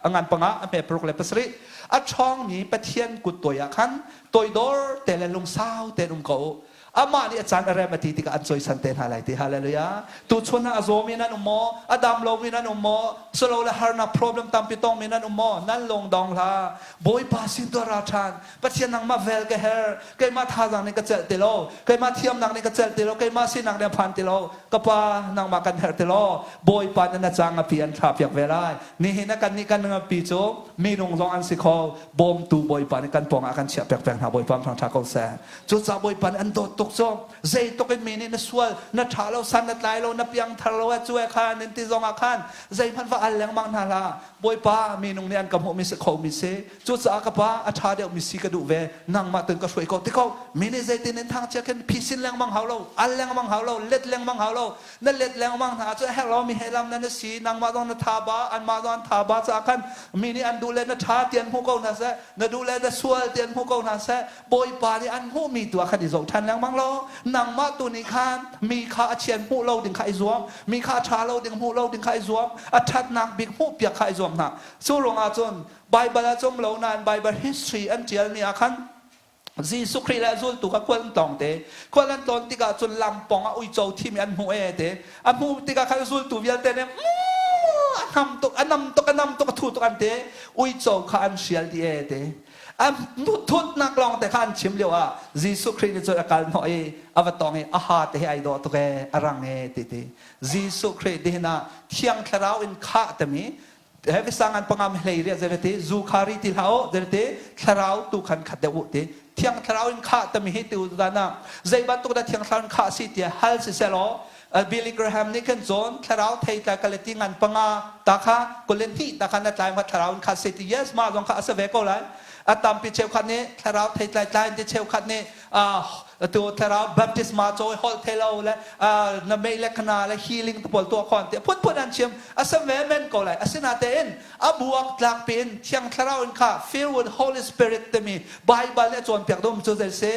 a ngan panga a hme paruk le pasarih a ṭhawngmi Pathian kut toi ah khan toidor te le lungsau tein um ko u. Amah nih a caan a rem a ti tikah an cawisan te hna lai ti hallelujah. Tuchun ah a zawmi nan um maw? A dam lomi nan um maw? Silo le harnak problem tampi tongmi nan um maw? Nan lung dong hlah. Bawipa sin tuah ra ṭhan. Pathian nangmah vel ka herh. Keimah thazaang nih ka celh ti lo keimah thiamnak nih ka celh ti lo keimah sinak nih a phan ti lo ka pa nangmah kan herh ti lo Bawipa nih na cang ngapi an thlah piak ve lai nihin ah kannih kan ngapi cu minung zong an si kho bawmtu Bawipa nih kan pawngah kan chiah piak peng hna Bawipa thang ṭha ko seh cucaah Bawipa nih an dawt tuk cu zeitluk in mi nih na sual na ṭha lo san na tlai lo na piangthar lo cu e khan in ti zong ah khan zeihmanh va al lengmang hna hlah Bawipa minung nih an ka hmuhmi si khomi si Cucaah ka pa a ṭha deuhmi si ka duh ve nangmah tun ka hruai ko ti ko mi nih zeitin in thangchia khin phisin lengmang hau lo al lengmang hau lo let lengmang hau lo na let lengmang hna ahcun a herh lo mi he lam na si nangmah zong na tha ba anmah zong an tha ba caah khan mi nih an duh le na ṭha ti an hmu ko hna seh na duh le na sual ti an hmu ko hna seh Bawipa nih an hmuhmi tu ah khan i zoh ṭhan lengmang law nangmah tu nih khan mi kha a chian hmuh lo ding kha i zuam mi kha a ṭha lo ding hmuh lo ding kha i zuam a ṭhatnak bik hmuh piak kha i zuam hna cu ruangah cun Baibal ah cum lo nain Baibal history an ṭialmi ah khan Jesuh Khrih le a zultu kha khual an tlawng te. Khual an tlawn tikah cun lam pawng ah uico thimi an hmuh ee te. A hmuh tikah khan zultu vialte nih A nam tuk, a nam tuk, a nam tuk, a thu tuk an ti. Uico kha an hrial dih e ti. A thutnak lawng te kha an chim lio ah Jesuh Khrih nih cun a kal hnawh i a va tong i a ha te hi ai dawh tuk e, a rang e ti ti. Jesuh Khrih tihin ah Thiang Thlarau in khah timi he sangan pangam hlei ria zerete zu kha ri ti hlah u zerete thlarau tu khan khat deuh u ti. Thiang Thlarau in khah tami hi ti dan ah zei bantuk dah Thiang Thlarau in khah si tiah hal si selaw, Billy Graham nih khan cun thlarau thei tla kaleti ngan panga ta kha kulen hnih ta kha na tlai ma thlarau in khat si ti. Yes, mah zong kha a si ve ko lai. A tampi cheukhat nih thlarau thei tlai tlai ti, cheukhat nih tu thlarau baptisma cawi, holh thei lo le na mei le khana le healing te pawl tuah khon ti phun phun an chim. A si ve men ko lai. Asinatein a buak tlak piin Thiang Thlarau in kha, fill with Holy Spirit timi Bible nih a cawnpiak dum cu zei si?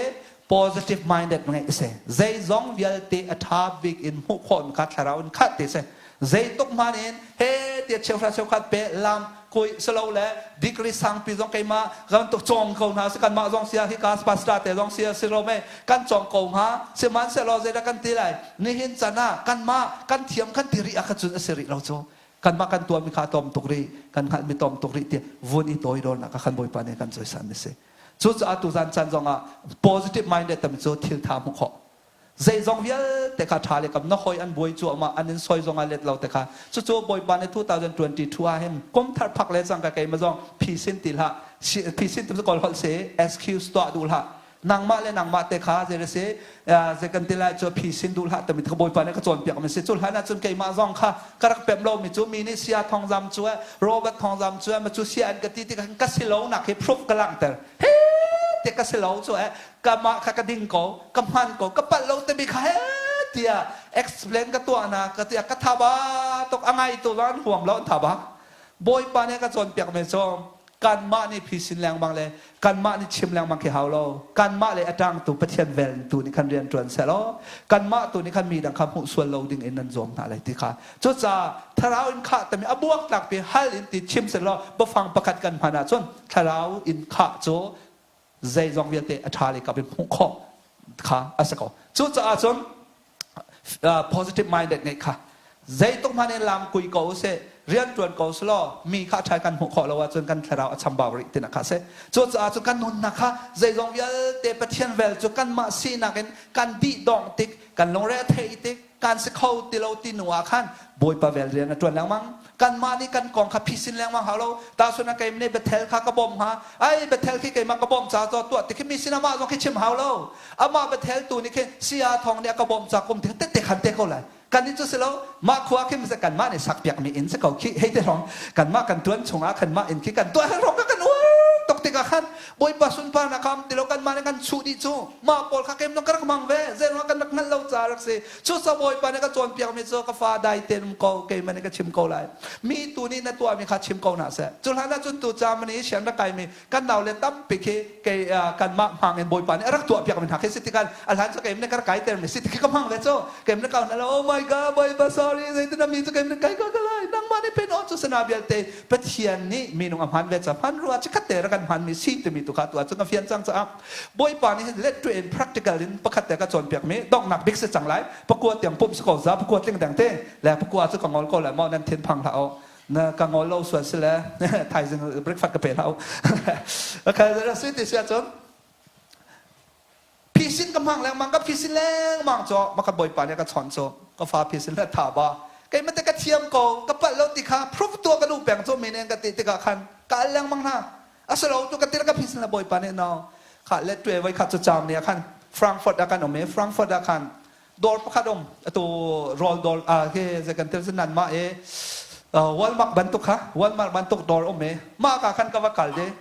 Positive minded ngeih si. Zeizong vialte a ṭha bik in hmuh khawh kha thlarau in khat ti si. Zeituk hman in he tia cheuhra cheukhat pe lam kui salo le degree sangpi zong keimah kan tuk cawng ko hna si, kanmah zong sia hi ka pastor te zong sia si ro me kan cawng ko hnga. Sihmanhsehlaw zeidah kan ti lai nihin can ah? Kanmah kan thiam kan ti rih ah kha cun a si rih lo cu. Kanmah kan tuahmi kha a tom tuk rih, kan hngalhmi tom tuk rih ti vun i toidornak kha kan Bawipa nih kan cawisan mi si. Cucaah tuzan caan zongah positive minded tam cu thil tha hmuh khawh. Zeizong vialte kha ṭha le kam na hoi an buai cuahmah, an in soi zong ah let lo te kha. Cucu Bawipa nih 2022 ah hin kum thar phak le cangka keimah zong phisin ti hlah. Phisin ti cu kawl holh si, excuse tuah duh hlah. Nangmah le nangmah te kha zei si zei kan ti lai cu, phisin duh hlah tami ka Bawipa nih ka cawnpiak mi si. Cu hlan ah cun keimah zong kha ka rak pem lo mi cu mi nih sia thongzam cu, Robert thongzam cu ma cu sia an ka ti ti ka si lo nak hi proof ka langhter he te. Ka si lo cu eh, ka mah kha ka ding ko, ka hman ko, ka palh lo timi kha he tiah explain ka tuah na ka tiah ka thaba tuk. A ngai tu zong an huam lo, an thaba. Bawipa nih ka cawnpiak mi cu kanmah nih phisin lengmang le kanmah nih chim lengmang khi hau lo. Kanmah le a ṭangtu Pathian vel tu nih khan rian ṭuan seh law kanmah tu nih khan mi dang kha hmuh sual lo ding in nan zuam hna lai ti kha. Cucaah thlarau in khah tami a buak tlak pi hal in ti chim seh law, biafang pakhat kan hman ahcun thlarau in khah cu zeizong vialte a ṭha le kap in hmuh khawh kha a si ko. Cucaah cun positive minded ngeih kha, zeituk hmanh in lam kui ko seh, rian ṭuan ko selaw, mi kha ṭhai kan hmuh khawh lo ahcun kan thlarau a chambau rih tinak kha a si. Cucaah cun kan nunnak kha zeizong vialte Pathian vel cu kanmah sinak in kan dih dongh tik, kan lungre a theih tik, kan si kho ti lo ti nu ah khan Bawipa vel rian a ṭuan lengmang. Kanmah nih kan kong kha phisin lengmang hau lo. Tahchun ah keimah nih Bethel kha ka bawmh hnga ai, Bethel khi keimah ka bawmh ca caw tuah ti khi mi sin amah zong khi chim hau lo. Amah Bethel tu nih khi sia thong nih a ka bawmh ca kum ti tette khan te ko lai. Kan nih cu si lo, mah khua khi kanmah nih sak piak mi inn si ko khi hei te rong kanmah kan tuan chung ah khan mah inn khi kan tuah he rong kan uar tuk tikah khan Bawipa sunparnak kha um ti lo, kanmah nih kan chuh dih cu. Mah pawl kha kem zong ka rak hmang ve, zeiruang kan rak hngalh lo ca rak si. Cu sa Bawipa nih ka cawnpiak mi cu, ka fa, dai tein um ko, keimah nih ka chim ko lai, mi tu nih na tuahmi kha chim ko hna seh. Cu hlan ah cun tu Germany i sian rak kaimi kan nau le tampi khi kei kanmah hmang in Bawipa nih a rak tuahpiak mi hna khi si tikhan a hlan cu keim nih ka rak kai ter mi si tikhi ka hmang ve cu. Keim nih ka hna oh my God, Bawipa, sorry, zeitin mi cu keim nih kai ka lai, nangmah nih pen on. Cu sana vialte Pathian nih minung a hman ve ca hman rua chikhat te rak kan hman mi si timi tu kha tu ah cun a fian cang caah Bawipa nih let to in practical in pakhat te ka cawnpiak mi donghnak bik si cang lai. Pakua tiang pumh si ko za, pakua tling deng te le pakua cu ka ngol ko lai maw? Nan thin phang hlah o, na ka ngol lo sual si le thaizing breakfast ka pe hlah o. Okay, si ti sia cun phisin ka hmang lengmang, ka phisin lengmang cu maka Bawipa nih ka chawnh cu, ka fa, phisin le tha ba, keimah te ka thiam ko, ka palh lo ti kha proof tuah ka duh peng cu. Mi nih ka ti tikah khan ka al lengmang hna. Asilo tu ka tir ka phisin le Bawipa nih no kha le tuai. Voi khat cu caam ni ah khan Frankfurt ah kan um i Frankfurt ah khan dawr pakhat um, atu rawl dawr a ke ze kan tel nan ma e Walmart bantuk kha, Walmart bantuk dawr um e. Mah ka khan ka va kal de.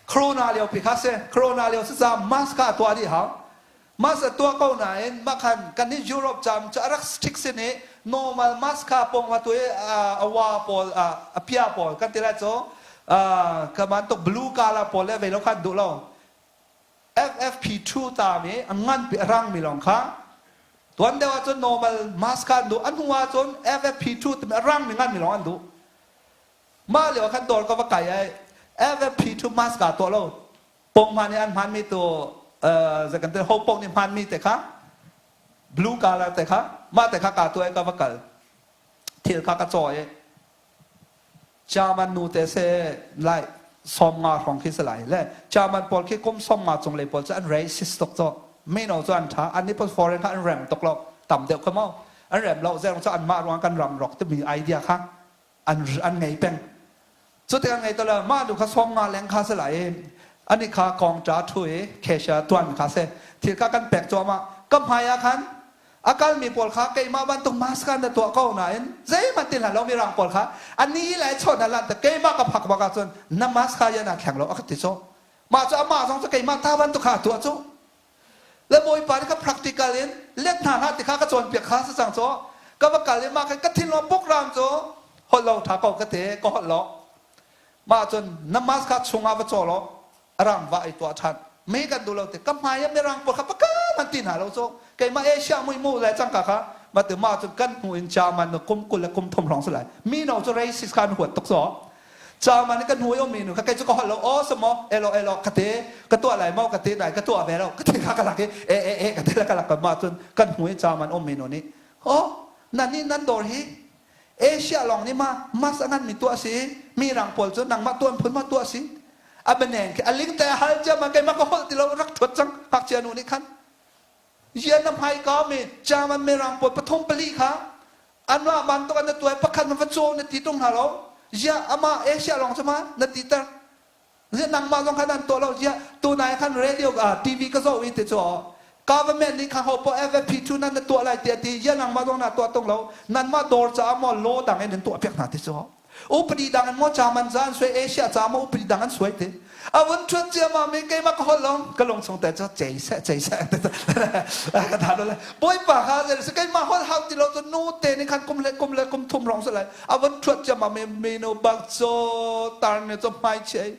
Corona lio pi kha si. Corona lio si ca mask kha a tuah dih hau. Mask a tuah ko nain mah khan kan nih Europe cam cu a rak strict sin i normal mask kha pong ma tu i a wa pawl, a pia pawl kan ti lai cu, ka man tuk blue color pawl le vei lo khan duh lo. FFP2 ta mi a ngan pi, a rang mi lawng kha. Tuan deuh ahcun normal mask kha an duh, a hnu ahcun FFP2 timi a rang mi ngan mi lawng an duh. Mah lio ah khan dawr ka va kai ai, FFP2 mask aa tuah lo. Pong hman i an hmanmi tu zei kan ti ho paoh nih hmanmi te kha, blue color te kha, mah te kha kaa tuah i ka va kal. Thil kha ka caw i. German nu te se lai 50 hrawng khi si lai le German pawl khi kum 50 cung lei pawl cu an racist tuk cu. Mino cu an ṭha, an nih pawl foreign kha an rem tuk lo, tam deuh kha maw an rem lo. Zeirong cu anmah ruang kan ram rawk timi idea kha an ngei peng. Cu tik an ngei to le mah nu kha 50 leng kha si lai i ani kha kong ṭa ṭhu i cashier tuan kha si. Thil kha kan pek cuahmah. Ka hmai ah khan a kalmi pawl kha keimah bantuk mask an tuah ko nain zeihmanh ti hlah lo. Mirang pawl kha ani le chawn a lan te keimah ka phak bak ahcun, "Na mask kha yan ah thleng lo," a ka ti cu. Mah cu amah zong cu keimah ta bantuk kha a tuah cu. Le Bawipa nih ka practical in let hna hlah ti kha ka cawnpiak kha si cang cu. Ka va kal i mah khan ka thinlung buk ram cu holh lo tha ko ka ti, ka holh lo. Mah cun, "Na mask kha chungah va caw law a rang va i tuah ṭhan." Mi kan duh lo ti ka hmai ah mirang pawl kha paka man ti hna lo cu. Keimah Asia mui mu le cangka kha ma ti. Mah cun kan hnu in German nu kum 20 le kum 30 hrawng si lai, mino cu racist kha an huat tuk cu. German kan hnu i ummi nu kha kei cu ka holh lo. "Aw samo elo elo," ka ti, "ka tuah lai maw?" ka ti. "Dai, ka tuah ve lo," ka ti kha ka lak i, "E e e," ka ti le ka lak. Mah cun kan hnu i German ummi nu nih, "Oh, nan nih nan dawr hi Asia lawng nih ma mas a ngan mi tuah si, mi rang pawl cu nangmah tuan phun ma tuah si?" A beneng khi a ling te a hal cia ma. Keimah ka holh ti lo, rak thuat cang. Ngakchia nu nih khan, "Yan na hmai ka mi German mirang pawl pathum pali kha anmah bantuk an na tuai, pakhat na va caw na ti tung hna lo. Ziah amah Asia lawng cu ma na ti ter? Ziah nangmah zong khan an tuah lo? Ziah tunai khan radio TV ka zoh i ti cu government nih kha ho poh FFP2 nan na tuah lai tiah ti. Ziah nangmah zong na tuah tung lo? Nanmah dawr caah maw law dang in an tuah piak hna?" ti cu. Upadi dang in maw German ca an suai, Asia ca maw upadi dang an suai ti. A vun ṭhuat ciammam i keimah ka holh long ka lung chung te cu cei seh, cei seh ka tha lo le Bawipa kha zei si keimah holh hau ti lo cu. Nu te nih khan kum le kum le kum thum rong si lai, a vun ṭhuat ciammam i minu bak cu tar ne cu hmai chiai.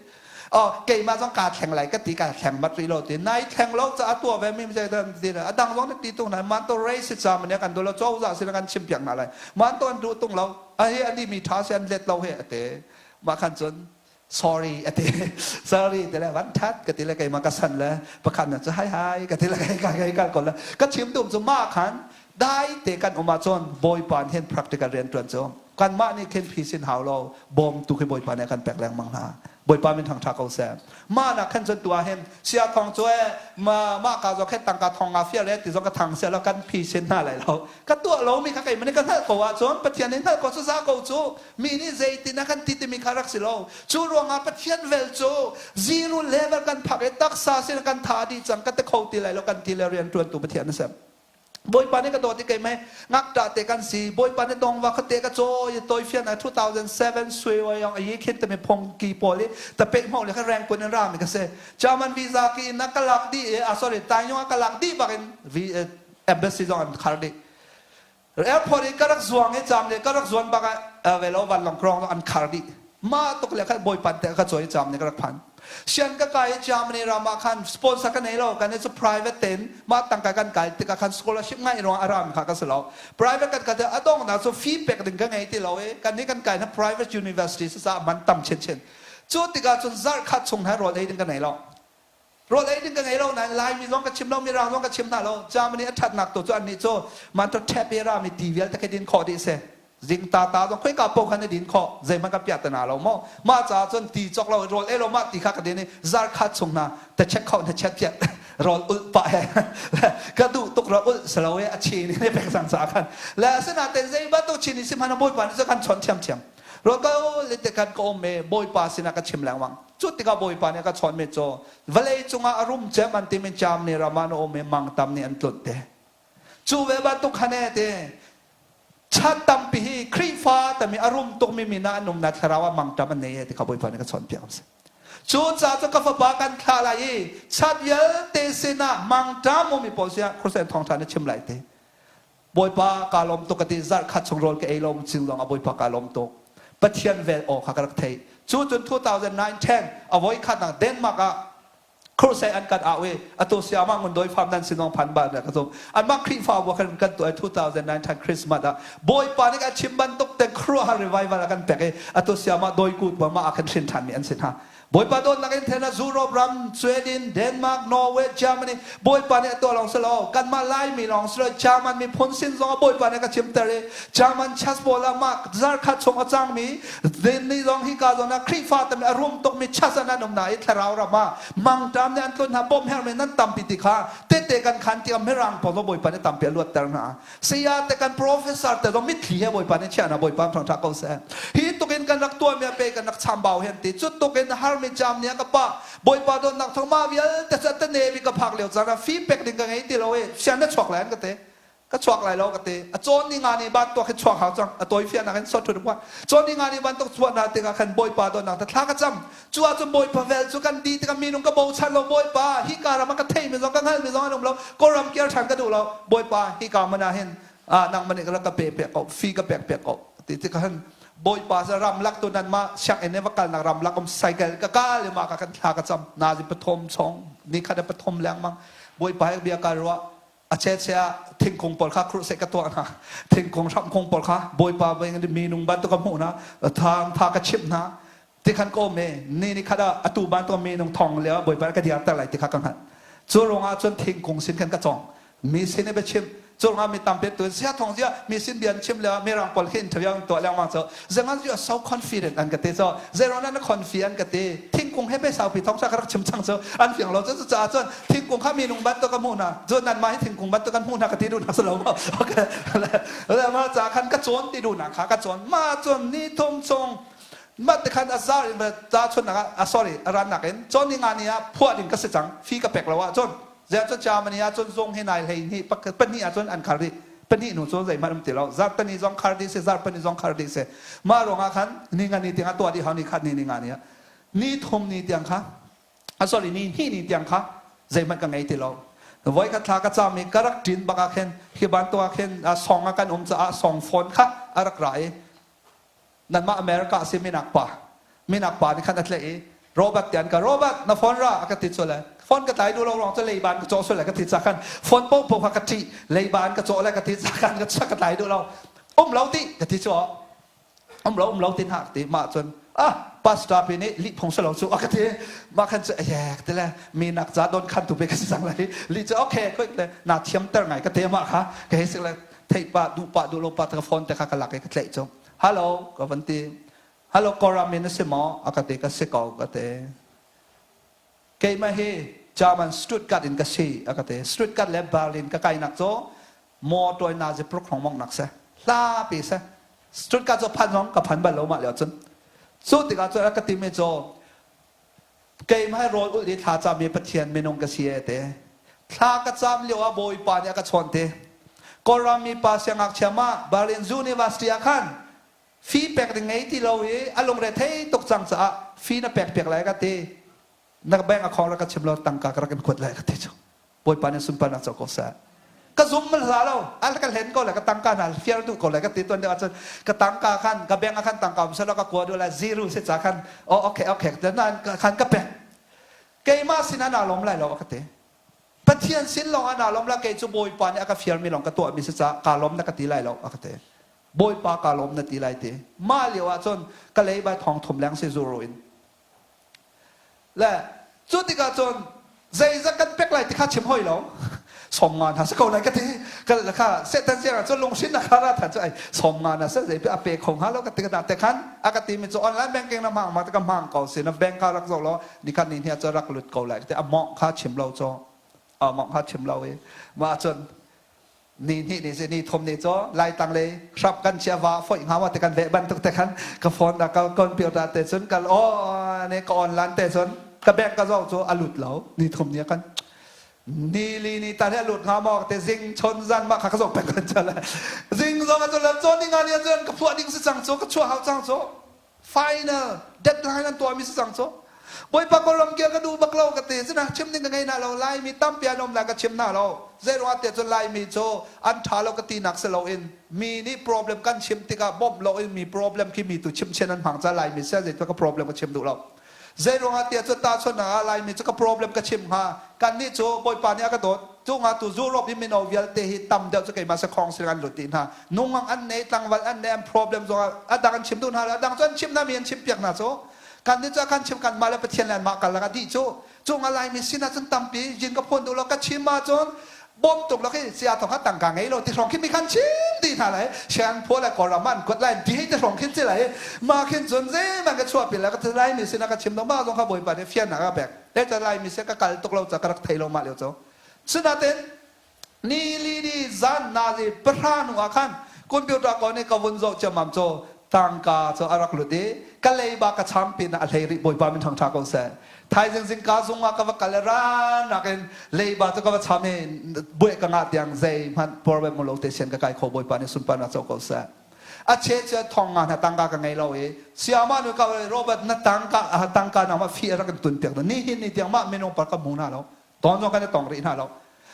Oh, keimah zong kaa thleng lai ka ti, kaa thleng bat rih lo ti. Nai thleng lo ca a tuah ve mi zei dan ti. A dang zong ti tung na man to race ca man kan do lo, cozah sin kan chim piak na lai, man to an duh tung lo. A hi ani mi tha si an let lo he ate. Ma khan cun, "Sorry," ate. "Sorry," te le van that ka ti le keimah ka san le pakhat na cu, "Hai hai," ka ti le kai kai kai ko le. Ka chim dum cu ma khan dai te kan um ahcun Bawipa nih hin practical rian tuan cu kanmah nih khin phisin hau lo, bawm tu khi Bawipa nih a kan pek lengmang hna. Bawipa min thangṭha ko seh. Mah nak khan cun tu ah hin sia thong cu e ma mah ka zo khet tangka thong nga fia le ti zong ka thang sia lo, kan phisin hna lai lo. Ka tuah lo mi kha keimah nih ka hngalh ko ahcun Pathian nih hngalh ko cu za ko cu. Mi nih zeitin a kan ti timi kha rak si lo. Cu ruangah Pathian vel cu zero level kan phak i taksa sin kan tha dih cang, ka te kho ti lai lo kan ti le rian ṭuantu Pathian a si. Bawipa nih ka dawt i keimah ngakṭah te kan si. Bawipa nih dongva kha te ka caw i toi fian ah 2007 sui wai yong ayi khin tami phong ki pawl i tape hmo le kha reng kun in ra mi ka si. German visa ki in a ka lak dih i, ah, sorry, Taiyong a ka lak dih bak in embassy zong an khar dih. Airport i ka rak zuang i cam le ka rak zuan bak ah velo vanlawng krong an khar dih. Mah tuk le khan Bawipa te ka cawi Germany ka rak phan. Sian ka kai i Germany ram ah khan sponsor ka nei lo. Kan cu private ten mah tangka kan kai tikah khan scholarship ngai ruang aram kha ka si lo. Private kan ka a dong na cu fee pek ding ka ngei ti lo i kan ni kan kai na private university sa man tam chin chin. Cu tikah cun zarh khat chung ha rawl ei ding ka nei lo. Rawl ei ding ka ngei lo nain Laimi zong ka chim lo, Mirang zong ka chim hna lo. Germany a ṭhatnak tu cu annih cu man to tap i rami ti vialte khi din khawh dih si. Zing ta ta zong khoika paoh khan na din khawh. Zeihmanh ka piah te na lo maw. Mah caah cun ti cawk lo, rawl ei lo, mah ti kha ka din i zar khat chung hna te check kho na chet piat rawl ulh pah he ka duh tuk. Rawl ulh si lo i a chin in pek cang caah khan le asinain zei bantuk chin i sihmanh Bawipa nih cu kan chawnh thiamthiam. Rawl ka le te khan ka um i Bawipa sinah ka chim lengmang. Cu tikah Bawipa nih a ka chawnhmi cu vawlei cungah a rum cem an timi Germany ram ah na um i mangtam nih an tlunh te. Cu ve bantuk khan e ti chan tampi hi Khrihfa tami a rum tukmi min ah an um na thlarau ah mangtam an nei e ti kha Bawipa nih ka chawnhpiak a si. Cu ca cu ka fapa kan thlah lai i chan vialte sinah mangṭam umi pawl sinah Christian thawngṭha na chim lai ti. Bawipa kaa lawm tuk ka ti. Zarh khat chung rawl ka ei lo cing zong ah Bawipa kaa lawm tuk. Pathian vel aw kha ka rak theih. Cu cun 2009-10 a voi khatnak Denmark ah crusade an kan au i atu siamah ngun doi farm nan sinong phan ba na ka zum. Anmah Khrihfabu khan kan tuah i 2009 Christmas ah Bawipa nih a chim bantuk te khuaruahhar revival a kan pek i atu siamah doi kut ma ah khan hrin ṭhan mi an si hna. Bawipa dawtnak in then ah Europe ram, Sweden, Denmark, Norway, Germany, Bawipa nih a tuah lawng si lo. Kanmah Laimi lawng si lo, German miphun sin zong ah Bawipa nih a ka chimter i German church pawl ah mah zarkhat chung a cangmi ni zong hika zawn ah Khrihfa tam a rum tukmi church ah nan um na i thlarau ram ah mangṭam nih an tlun hna, bawmh herhmi nan tampi ti kha tehte kan khan tiah Mirang pawl zong Bawipa nih tampi a luatter hna. Saya te kan professor te zong mitthli he Bawipa nih chiah hna, Bawipa thangṭha ko seh. Hi tukin kan rak tuahmi a pe kan rak chambau hen ti cu tukin harmi jam nih a ka pah. Bawipa dawtnak thawng mah vialte cu a ne bi ka phak lio caan ah fee pek ding ka ngei ti lo i sian na chuak lai an ka ti. Ka chuak lai lo ka ti. A cawn ni nga ni ban tuak hi chuak hau cang. A tawi fian nak in sot thun Cawn ni nga ni bantuk chuah na tikah khan Bawipa dawtnak te thla ka cam. Cu ahcun Bawipa vel cu kan di tikah minung ka bochan lo. Bawipa, hika ram ah ka theimi zong ka hngalmi zong an um lo. Kawlram kir ṭhan ka duh lo. Bawipa, hika man ah hin nangmah nih ka pe pek ko, fee ka pek pek ko. Ti tikah hin Bawipa cu ramlak tu nanmah sianginn i va kalnak ramlak um cycle ka kal i mah ka kan thla ka cam. Nazi pathum chong, nikhat ah pathum lengmang. Bawipa he bia ka ruah. A checheh ah thingkung pawl kha khurseh ka tuah hna. Thingkung hramhkung pawl kha Bawipa minung bantuk ka hmuh hna. Thang tha ka chimh hna. Tikhan ka um i ni ni khat ah atu bantuk minung thong lio ah Bawipa ka dirter lai ti kha ka hngalh. Cu ruangah cun thingkung sin khan ka cawng. Mi sin i biachim cu ruangah mi tampi tu sia thong zia mi sin bia an chim lio ah mirang pawl khi interview an tuah lengmang cu zengan you are so confident an ka ti cu zeiruang na confi an ka ti thingkung he pe saupi thong sa ka rak chim cang cu an fiang lo cu caah cun thingkung kha minung bantuk ka hmuh hna cu nan mah hi thingkung bantuk kan hmuh hna ka ti duh nak si lo maw okay ma ca khan ka cawn ti duh nak kha ka cawn ma cun ni thum chung mah te khan a zar in ta chun nak ah sorry a ran nak in cun ni nga ni ah phuah ding ka si cang fi ka pek lo ah cun ziah cun Germany ah cun zung hi nai hlei hnih pahnih ah cun an khar dih pahnih nu cu zeihmanh um ti lo zar tani zong khar dih si zar pahnih zong khar dih si mah ruangah khan ni nga ni tiang ah tuah dih hau ni khat ni ni nga ni ah ni thum ni tiang kha a sorry ni hnih ni tiang kha zeihmanh ka ngei ti lo voi khat thla ka cam i ka rak ṭin bak ah khin hi bantuk ah khin song ah kan um caah song phone kha a rak ra i nanmah America a si minak pa minak pa nih khan a tlaih i Robert tian ka Robert na phone ra a ka ti cu le phone ka tlai duh lo ruang cu leiban ka cawh sual le ka ti ca khan phone po po kha ka ṭih leiban ka cawh le ka ti ca khan ka ka tlai duh lo um lo ti ka ti cu um lo um lo ti hna ti mah cun ah pastor pi nih lih phung salo cu a ka ti mah khan cu ayek ti le minak ca don khan tu pe ka si cang lai li cu okay quick le na thiam ter ngai ka te mah kha ka hei sik le theih pa duh pa duh lo pa ka phone te kha ka lak i ka tlaih cu Hello ka van ti. Hello Kawlram in na si maw? A ka ti ka si ko ka ti. Keimah hi German Stuttgart in ka si a ka ti. Stuttgart le Berlin ka kainak cu motor in nazi pruk hong mong nak si. Hla pi si. Stuttgart cu phan zong ka phan bal lo mah lio cun. Cu tikah cun a ka timi cu keimah hi rawl ulh i thla cam i Pathian minung ka si e te. Thla ka cam lio ah Bawipa nih a ka chawn te. Kawlram mi pa siangngakchia mah Berlin University ah khan fee pek ding ngei ti lo i a lungre thei tuk cang caah fee na pek piak lai ka ti. Na bank account rak ka chim lo tangka ka rak in kuat lai ka ti cu. Bawipa nih sunparnak co ko seh. Ka zum hla lo. Al ka hlen ko le ka tangka hna fiar duh ko le ka ti tuan deuh ahcun ka tangka khan ka bank ah khan tangka um selaw ka kua duh lai zero si ca khan oh okay okay nain khan ka pek. Keimah sin ah naa lawm lai lo a ka ti. Pathian sin lawng ah naa lawm la kei cu Bawipa nih a ka fiarmi lawng ka tuahmi si caah kaa lawm na ka ti lai lo a ka ti. Bawipa kaa lawm na ti lai ti. Mah lio ah cun ka lei bai thong thum leng si zuro in. Le cu tikah cun zeizat kan pek lai ti kha chim hoi lo. Som nga hna si ko lai ka ti. Ka kha Satan siang cun lungsin na kha ra than cu ai som nga na se zei a pe kho hnga lo ka ti ka te khan a ka ti mi cu online banking na hmang ma ka hmang ko si na bank kha rak zoh law nikhat ni hnia cu rak lut ko lai te a mawng kha chim lo cu a mawng kha chim lo i mah cun ni hnih ni si ni thum ni cu lai tang le hrap kan chia va foi hnga ma te kan veh bantuk te khan ka phone da ka computer te cun ka o ne ka online te cun ka bank ka zoh cu a lut lo ni thum ni kan ni li ni ta he lut hnga maw te zing chon zan ma kha ka zoh pek kan chala zing zong a cun chon ni nga ni cun ka phuah ding si cang cu ka chuah hau cang cu Final deadline an tuahmi si cang cu. Bawipa Kawlram kia ka duh bak lo ka ti. Cuna chim ding ka ngei na lo. Laimi tampi an um lai ka chim na lo. Zeiruangah tiah cun Laimi cu an ṭha lo ka tinak si loin mi nih problem kan chim tikah bawmh loin mi problem khi mi tu chimchin an hmang ca Laimi sia zeitluk ka problem ka chim duh lo. Zeiruangah tiah cun tahchunhnak ah Laimi cu ka problem ka chim hnga. Kannih cu Bawipa nih a ka dawt. Cu nga tu Europe i mino vialte hi tam deuh cu keimah sakhong sin an lut dih hna. Nungang an nei, tlangval an nei, an problem zong ah a dang an chim duh hna lo. A dang cu an chim hna mi an chim piak hna cu. Kan nih cu kan chim kan mah le Pathian le anmah karlak ah dih cu. Cu nga Laimi sin ah cun tampi yin ka phuan duh lo ka chim ahcun bawm tuk lo khi sia thong kha tangka ngei lo ti hrawng khi mi khan chim dih hna lai sian phua le kawlram an kuat lai ti hei ti hrawng khin si lai ma khin cun zeihmanh ka chuahpi le ka Laimi sin ah ka chim lo mah zong kha Bawipa nih fiannak a pek le ca Laimi sin ka kal tuk lo ca ka rak thei lo mah lio cu sinain ni li ni zan nazi pahra hnu ah khan computer ko nih ka vun zoh ciammam cu tangka cu a rak lut i ka leiba ka cham pin ah a hlei rih. Bawipa min thangṭha ko seh. Thaizing zingka zung ah ka va kal i ranak in leiba cu ka va cham i buai ka ngah tiang zeihmanh problem lo te sian ka kai kho. Bawipa nih sunparnak co ko seh. A che cu thong nga hna tangka ka ngei lo i siama nu ka Robert, na tangka tangka na ma fi a rak in tun piak ni hin ni tiang mah minung par ka hmu hna lo, ton zong kan i tong rih hna lo.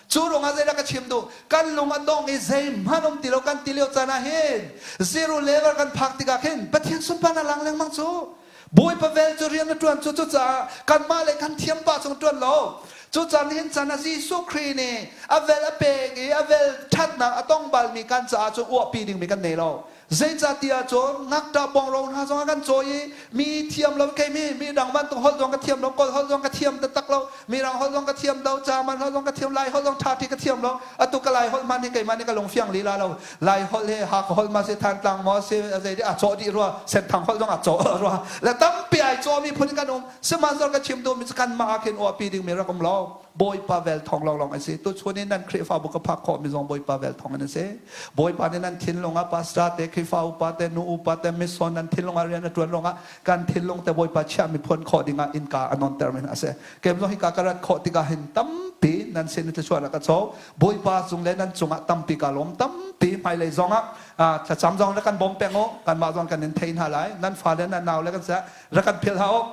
Cu ruangah zeidah ka chim duh? Kan lung a dong i zeihmanh um ti lo kan ti lio caan ah hin, zero level kan phak tikah khin Pathian sunparnak lang lengmang cu. Bawipa vel cu rian a ṭuan cu. Cucaah kanmah le kan thiam pah chung ṭuan lo. Cucaah nihin caan ah Jesuh Khrih nih a vel a pek i a vel ṭhatnak a tong balmi kan caah cun uahpi dingmi kan nei lo. Zeicahtiah cun ngakṭah bawngro hna zong a kan cawi i mi thiam lo kei mi mi dang bantuk holh zong ka thiam lo, Kawl holh zong ka thiam taktak lo, Mirang holh zong ka thiam lo, German holh zong ka thiam, Lai holh zong ṭhaṭhi ka thiam lo. Atu ka Lai holh hmanh hi keimah nih ka lung fiang lila lo. Lai holh hi Hakha holh ma si, Thantlang maw si, zei a cawh dih rua, Senthang holh zong a cawh rua. Le tampi ai cawmi phun kan um. Sihmanhsehlaw ka chim duhmi cu kanmah ah khin uahpi dingmi rak um lo. Bawipa vel thawng lawnglawng an si. Tuchun in nan Khrihfabu ka phak khawhmi zong Bawipa vel thawng in an si. Bawipa nih nan thinlung ah pastor te, Khrihfa upa te, nu upa te, mission nan thinlung ah rian a ṭuan ruangah kan thinlung te Bawipa chiahmi phuan khawh dingah innka a nawnter mi hna a si. Kem zong hika ka rat khawh tikah hin tampi nan sin in thluachuahnak ka co. Bawipa cung le nan cungah tampi ka lawm, tampi hmailei zongah thlacam zong rak kan bawm peng u. Kanmah zong kan in thei hna lai. Nan fale nan nau le kan sia rak kan philh hlah u.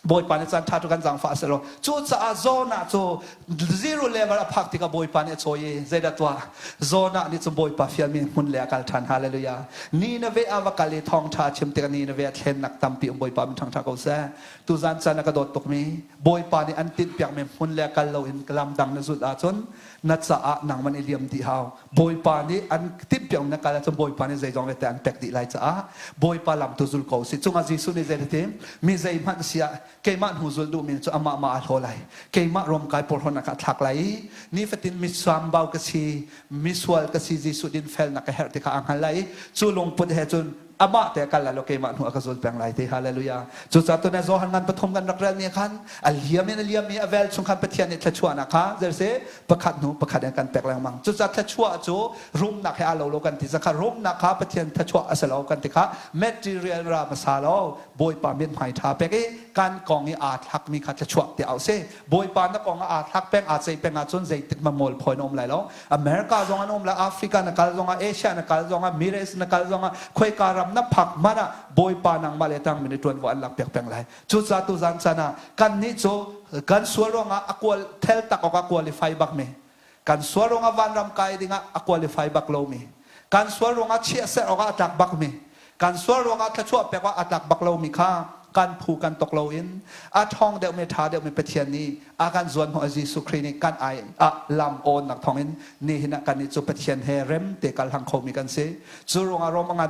Bawipa nih caan ṭha cu kan zaangfah a si lo. Cucaah Jonah cu zero level a phak tikah Bawipa nih a cawi i zeidah tuah? Jonah nih cun Bawipa fialmi hmun le a kal ṭhan. Hallelujah. Nineveh ah va kal i thawngṭha a chim tikah Nineveh ah thlennak tampi um. Bawipa min ṭhangṭha ko seh. Tuzan caan a ka dawt tukmi Bawipa nih an tinhpiakmi hmun le kal loin lam dang na zulh ahcun na caah nangman i liam dih hau. Bawipa nih an timhpiak na kal ahcun Bawipa nih zeizong vialte an pek dih lai caah Bawipa lam tu zul ko si. Cungah Jesuh nih zei ti mi zeihmanh siah keimah hnu zul duhmi cu amah mah a hlaw lai. Keimah romkai porhlawtnak ah thlak lai i nifatin misuambau ka si, misual ka si, Jesuh dinfelnak ka herh ti kha a hngal lai i cu lungput he cun amah te kal lai lo, keimah hnu a ka zul peng lai ti. Hallelujah. Cucaah tun Johan ngan pathum kan rak rel ni khan a liam in a liam i a vel chung khan Pathian nih thluachuahnak kha zeise pakhat hnu pakhat in kan pek lengmang. Cucaah thluachuah cu rumnak he aa lo lo kan ti zakha rumnak kha Pathian thluachuah a si lo kan ti kha. Material ra hmasa lo Bawipa mithmai ṭha pek i kan kong i aa thlakmi kha thluachuah ti au si. Bawipa na kong ah aa thlak peng, aa ceih peng ahcun zeitik ma mual phawi na um lai lo. America zong an um lai, Africa na kal zongah, Asia na kal zongah, Middle East na kal zongah, khoika ram na phak hmanh ah Bawipa nangmah le tangmi nih ṭuanvo an lak piak peng lai. Cucaah tuzan caan ah kannih cu kan sual ruangah a kual thel tak awk ah qualify bakmi, kan sual ruangah vanram kai dingah a qualify bak lomi, kan sual ruangah chiahserh awk ah a tlak bakmi, kan sual ruangah thluachuah pek awk ah a tlak bak lomi kha kan phu kan tok loin a ṭhawng deuhmi, ṭha deuhmi Pathian nih a kan zuanhnawh. Jesuh Khrih nih kan ai ah lam awnnak thawngin nihin ah kannih cu Pathian he rem te kal hang khomi kan si. Cu ruangah Rom ngan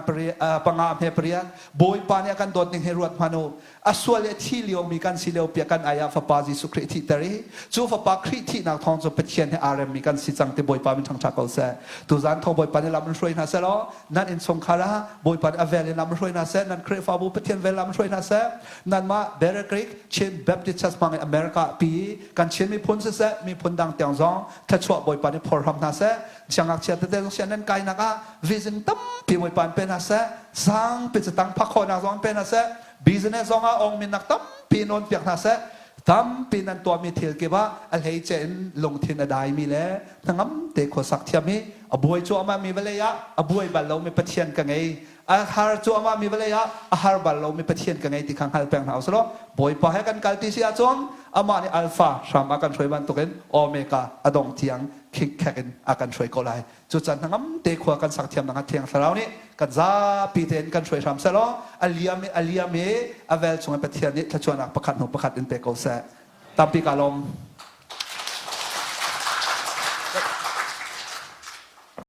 panga hme pariat, Bawipa nih a kan dawt ning hi ruat hmanh u. A sual le thi liomi kan si lio piah kan ai ah Fapa Jesuh Khrih thihter i cu Fapa Khrih thihnak thawng cu Pathian he aa remmi kan si cang ti. Bawipa min ṭhangṭha ko seh. Tuzan thawng Bawipa nih lam in hruai hna seh law nan innchungkhar ah Bawipa nih a vel in lam in hruai hna seh, nan Khrihfabu Pathian vel lam in hruai hna seh. Nanmah Bear Creek Chin Baptist Church hmang in America pi kan Chin miphun siseh, miphun dang tiang zong thluachuah Bawipa nih phor hram hna seh. Siangngakchia tete zong sian nan kainak ah vision tampi Bawipa in pe hna seh, sangpi catang phak khawhnak zong in pe hna seh, business zong ah ong minnak tampi nawn piak hna seh. Tampi nan tuahmi thil kip ah a hleice in lungthin a daimi le hnangam te khuasak thiam i a buai cuahmah mi vawlei ah a buai bal lomi Pathian ka ngei, a har cuahmah mi vawlei ah a har bal lomi Pathian ka ngei ti kha hngal peng hna usih. Bawipa he kan kal ti si ahcun amah nih Alpha hram a kan hruai bantukin Omega a dong tiang khikkhek in a kan hruai ko lai. Cucan hnangam te khua kan sak thiam nak Thiang Thlarau nih kan zapi tein kan hruai hram seh law a liam i a liam i a vel chung in Pathian nih thluachuahnak pakhat hnu pakhat in pe ko seh. Tampi ka lawm.